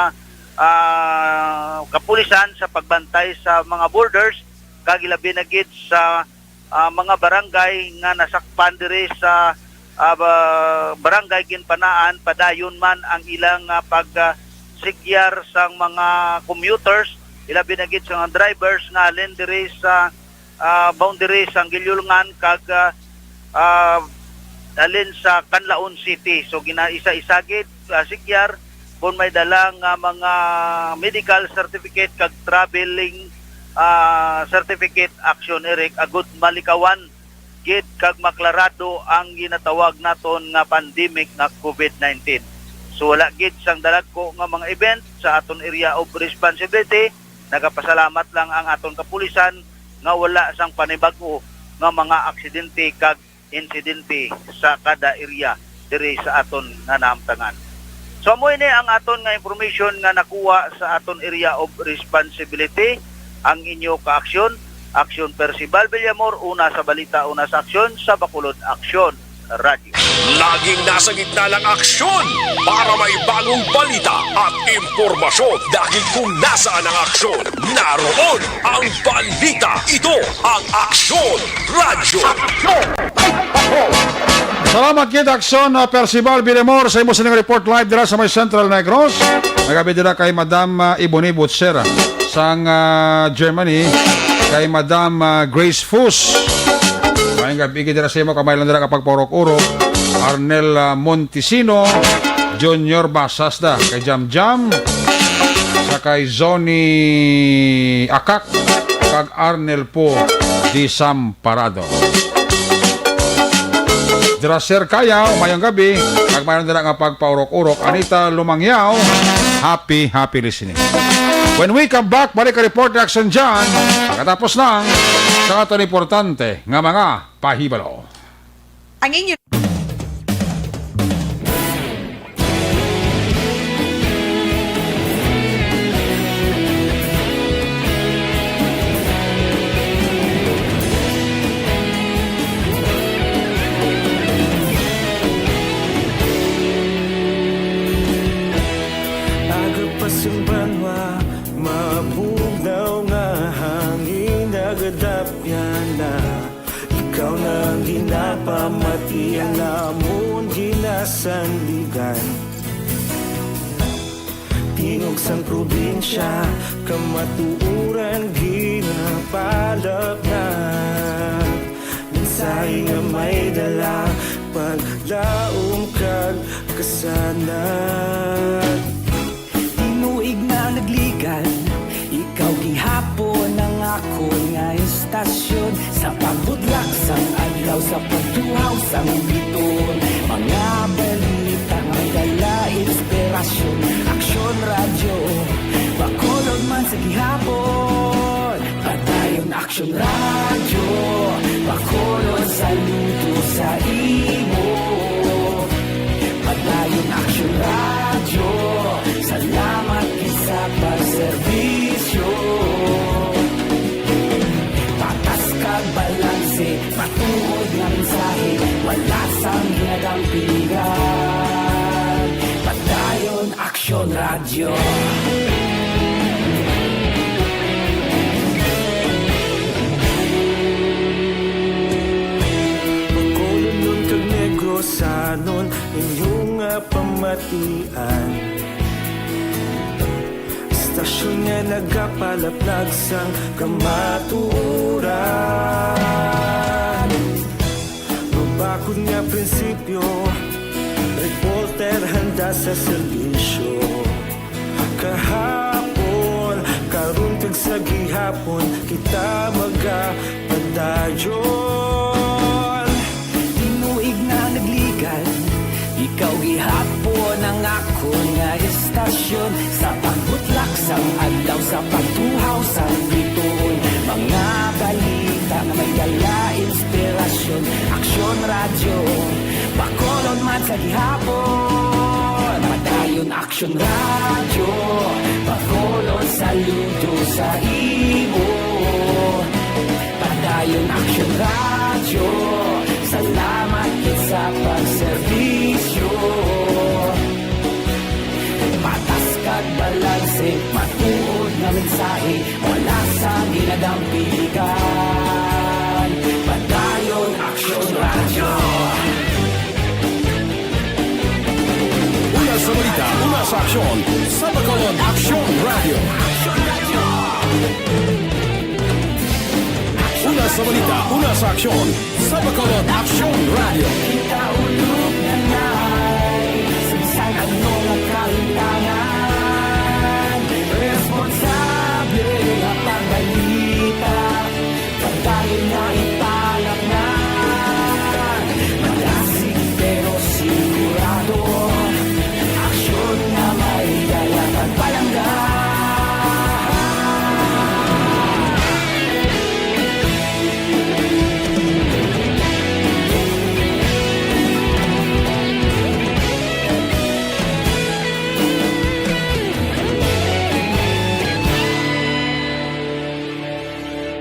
ah, kapulisan sa pagbantay sa mga borders, kag ilabi na gid sa, ah, mga barangay nga nasakpan diri sa, ah, ba-, barangay Ginpanaan, padayon man ang ilang, ah, pag, ah, sigyar sang mga commuters, ilabi na gid sa mga drivers nga halin diri sa, ah, boundary sang Guilulngan kag, ah, ah, halin sa Canlaon City. So, ginaisa-isa gid, ah, sigyar kung may dala nga mga medical certificate kag traveling, ah, certificate, Action Eric, agud malikawan gid kag maklarado ang ginatawag naton nga pandemic nga covid nineteen. So, wala gid sang dalagko nga mga event sa aton area of responsibility. Nagapasalamat lang ang aton kapulisan nga wala sang panibag-o nga mga aksidente kag insidente sa kada area diri sa aton nga nahamtangan. So, amo ini ang aton nga information nga nakuha sa aton area of responsibility. Ang inyo kaaksyon, Aksyon Percival Villamor, una sa balita, una sa aksyon, sa Bacolod Aksyon Radyo. Laging nasa gitna ng aksyon para may bagong balita at impormasyon. Dahil kung nasaan ang aksyon, naroon ang balita. Ito ang Aksyon Radyo. Salamat gid, Aksyon, ah, Percival Villamor, sa imo sining report live dira sa may Central Negros. Magabi dira kay Madam, ah, Ebony Butcher, ah, sang, ah, Germany, kay Madam, ah, Grace Fus. Maayong gabi gid dira sa imo, kamay lang dira kapag paurok-urok. Arnel, ah, Montesino, Junior Basasda, kay Jam Jam, sa kay Johnny Akak, kag Arnel po Disamparado. Dira Sir Kayaw, mayong gabi. Kag mayroon dira nga pagpaurok-urok, Anita Lumangyaw, happy, happy listening. When we come back, balik ka report reaction dyan. Pagkatapos lang sa aton importante nga mga pahibalo. Ang inyo Aga pa sing banwa, mabugnaw nga hangin, nagadapyan na. Ikaw na ang ginapamati, ang amon ginasandigan. Tingog sang probinsya, kamatuoran ginapalapnag. Mensahe nga may dala, paglaom kag kasanag. Tinuig na nagligan, ikaw gihapon ang akon nga istasyon. Sa pagbutlak sang adlaw, sa pagtuhaw sang biton, mga balita nga may dala inspirasyon. Aksyon Radyo, Bacolod man sa gihapon. Padayon Aksyon Radyo, Bacolod, saludo sa imo. Padayon Aksyon Radyo, salamat gid sa pagserbisyo. Patas kag balanse, matuod nga mensahe, wala sang ginadampigan. Padayon Aksyon Radyo. Bacolodnon kag Negrosanon, inyo nga pamatian. Istasyon nga nagapalaplag sang kamatuoran. Mabakod nga prinsipyo, reporter handa sa serbisyo. Kahapon, karon kag sa gihapon, kita magapadayon. Tinuig na nagligan, ikaw gihapon ang akon nga istasyon. Sa pagbutlak sang adlaw, sa pagtuhaw sang bituon, mga balita nga may dala inspirasyon. Aksyon Radyo, Bacolod man sa gihapon. Padayon Aksyon Radyo, Bacolod, saludo sa imo. Padayon Aksyon Radyo, salamat Matuod nga mensahe, wala sang ginadampigan. Padayon Aksyon Radyo. Una sa balita, una sa aksyon, sa Bacolod Aksyon Radyo. Una sa balita, una sa aksyon, sa Bacolod Aksyon Radyo. Kita ulog na nai, sa bisan ano nga kahitangan, responsable nga pagbalita, pagdayon nga ipalaknan. Madasig pero sigurado, aksyon nga may dala kag palangga.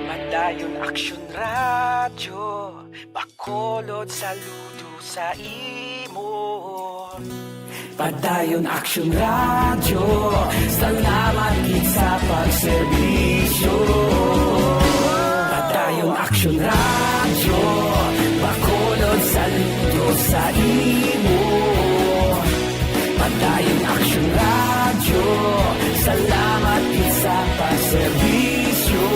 Padayon Aksyon Radyo, Bacolod, saludo sa imo. Padayon Aksyon Radyo, salamat gid sa pagserbisyo. Padayon Aksyon Radyo, Bacolod, saludo sa imo. Padayon Aksyon Radyo, salamat gid sa pagserbisyo.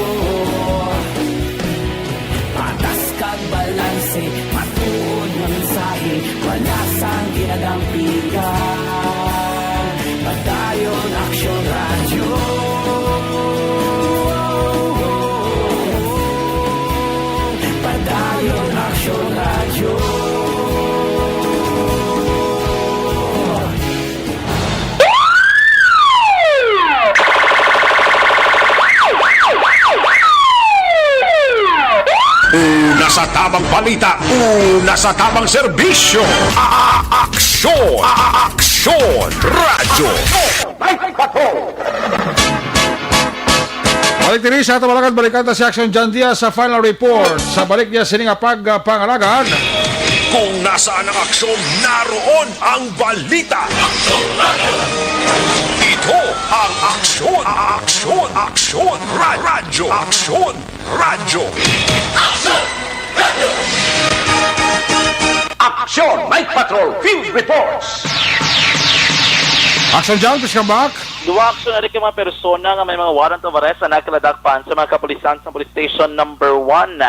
Patas kag balanse, matuod nga mensahe, wala sang ginadampigan. Padayon Aksyon Radyo. Padayon Aksyon Radyo. Una sa tamang balita, una sa tamang serbisyo. A-, a-, aksyon, a-, a-, aksyon, radyo. Balik diri sa ato mga alagad, balikan ta si Aksyon John Diaz sa final report. Sa balik niya sini nga pag, ah, pangalagad. Kung nasaan ang aksyon, naroon ang balita. Ito ang Aksyon, Aksyon, Aksyon, Ra-, Radyo, Aksyon, Radyo. Aksyon Night Patrol Field Reports. Aksyon John, please come back. Duha aksyon ari ka mga persona nga may mga warrant of arrest ang nakaladakpan sa mga kapulisan sa Police Station Number One.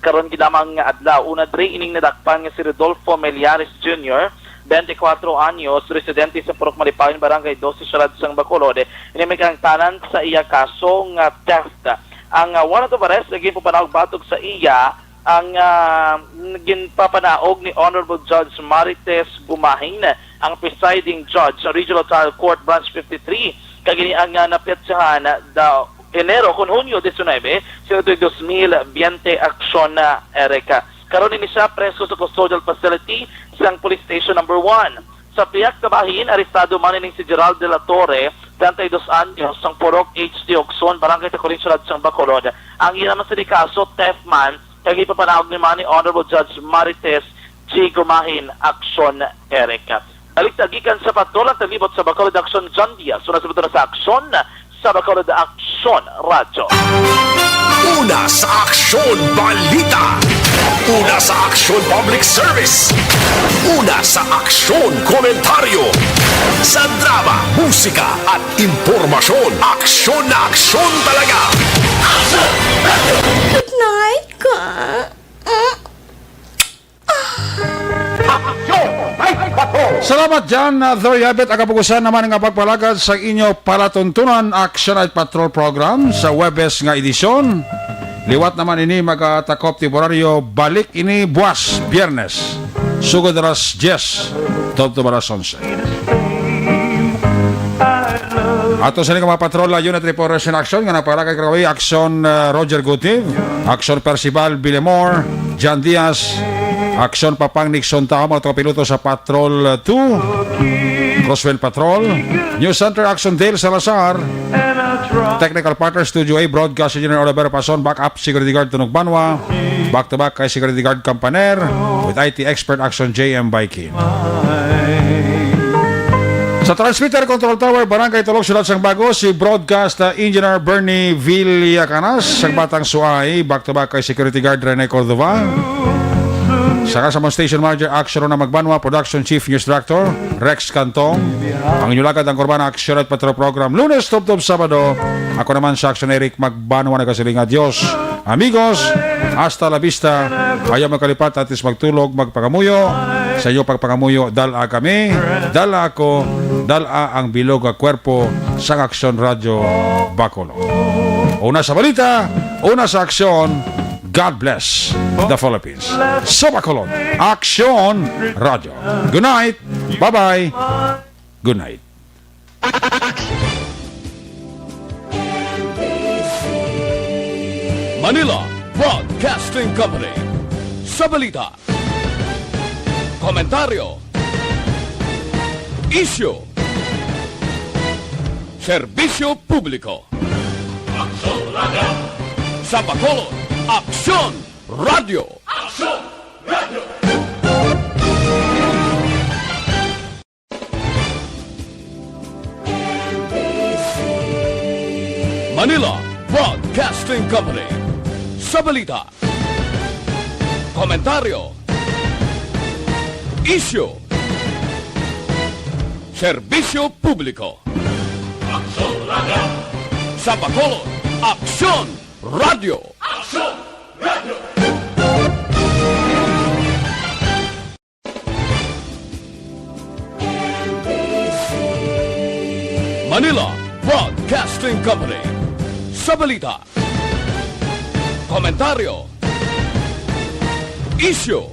Karon gid lamang nga adlaw, una diri ining nadakpan nga si Rodolfo Meliares Junior, twenty-four anyos, residente sa Purok Malipayon, Barangay Doce, Siyudad sang Bacolod. Ini may kahangtanan sa iya kaso nga theft. Ang, ah, warrant of arrest nga ginpapanaog batok sa iya ang, ah, ginpapanaog ni Honorable Judge Marites Gumahin, ang presiding judge sa Regional Trial Court Branch fifty-three, kag ini ang, ah, napetsahan da Enero kon Hunyo diecinuebe, sa tuig dos mil biyente, Aksyon, ah, Erica. Karon ini siya preso sa custodial facility sang Police Station Number One. Sa pihak sa bahin, arestado man ining si Gerald de la Torre, treinta y dos anyos, sang Purok H D Ogson, Barangay Tacurin, Siyudad sang Bacolod. Ang iya naman sa kaso, theft man, kag ipapanaog ni man ni Honorable Judge Marites G Gumahin, Aksyon, Erica. Balik ta gikan sa patrol ang taglibot sa Bacolod Aksyon, John Diaz. Una sa patrol sa Aksyon, sa Bacolod Aksyon Radyo. Una sa Aksyon Balita. Una sa Aksyon Public Service. Una sa Aksyon Komentaryo. Sa drama, musika at impormasyon, aksyon na aksyon talaga. Good night, ka. Salamat, John, uh, Thor Yabit. Ang kapugusan naman nga pagpalagad sa inyo palatuntunan, Action Night Patrol Program sa Webes nga edisyon. Liwat naman ini, magatakop temporaryo. Balik ini buwas, Biyernes, sugod alas diyes, tubtob alas onse. Ato sa mga patrol, uh, unit reporters in action nga nagpalagad kagabi, Action, uh, Roger Gutiv, Action Percival Villamor, John Diaz, Aksyon Papang Nixon Taom, ang kapiloto sa Patrol two, Roswell Patrol, News Center Aksyon Dale Salazar, Technical Partner Studio A, Broadcast Engineer Oliver Pason, Backup Security Guard Tunog Banwa, Back to Back kay Security Guard Campaner, with I T Expert Aksyon J M Baikin. Sa transmitter control tower, Barangay Tulog, Siyudad sang Bago, si broadcast, uh, engineer Bernie Villacanas, sang Batang Suay, back to back kay security guard Rene Cordova. Saka sa mga station manager, Action na Magbanwa, production chief, news director, Rex Cantong. Ang inyong lagad, ang Kurbana Action at Patrol Program, Lunes tubtob Sabado. Ako naman sa Action, Eric Magbanwa, nagasiling nga, "Dios, amigos, hasta la vista." Ayaw magkalipat, atis magtulog, magpangamuyo. Sa inyo pagpangamuyo, dala kami, dala ako, dala ang bilog nga kwerpo sang Action Radio Bacolod. Una sa balita, una sa aksyon, God bless the Philippines. Sa Bacolod, Action Radio. Good night. Bye-bye. Good night. Manila Broadcasting Company. Sa balita, komentaryo, isyu, serbisyo publiko. Aksyon Radio. Sa Bacolod, Aksyon Radio. Aksyon Radio. Manila Broadcasting Company. Sa balita, komentaryo, isyu, serbisyo publiko. Aksyon Radio. Sa Bacolod, Aksyon Radio. Aksyon Radio. Manila Broadcasting Company. Sa balita, komentaryo, isyu,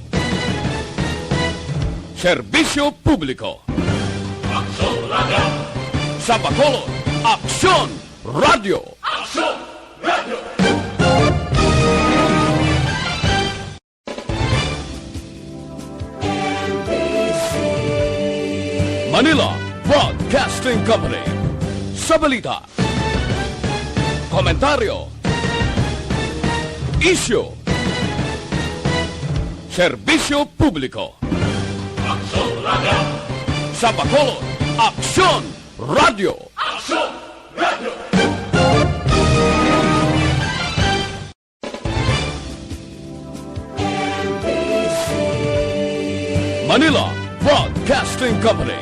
serbisyo publiko. Aksyon Radio. Sa Bacolod, Aksyon Radio. Aksyon Radio. Manila Broadcasting Company. Sa balita, komentaryo, isyu, serbisyo publiko. Aksyon Radio. Sa Bacolod, Aksyon Radio. Aksyon Radio. Manila Broadcasting Company.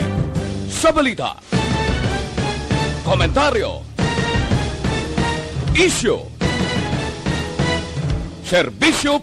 Sa balita, komentaryo, isyu, serbisyo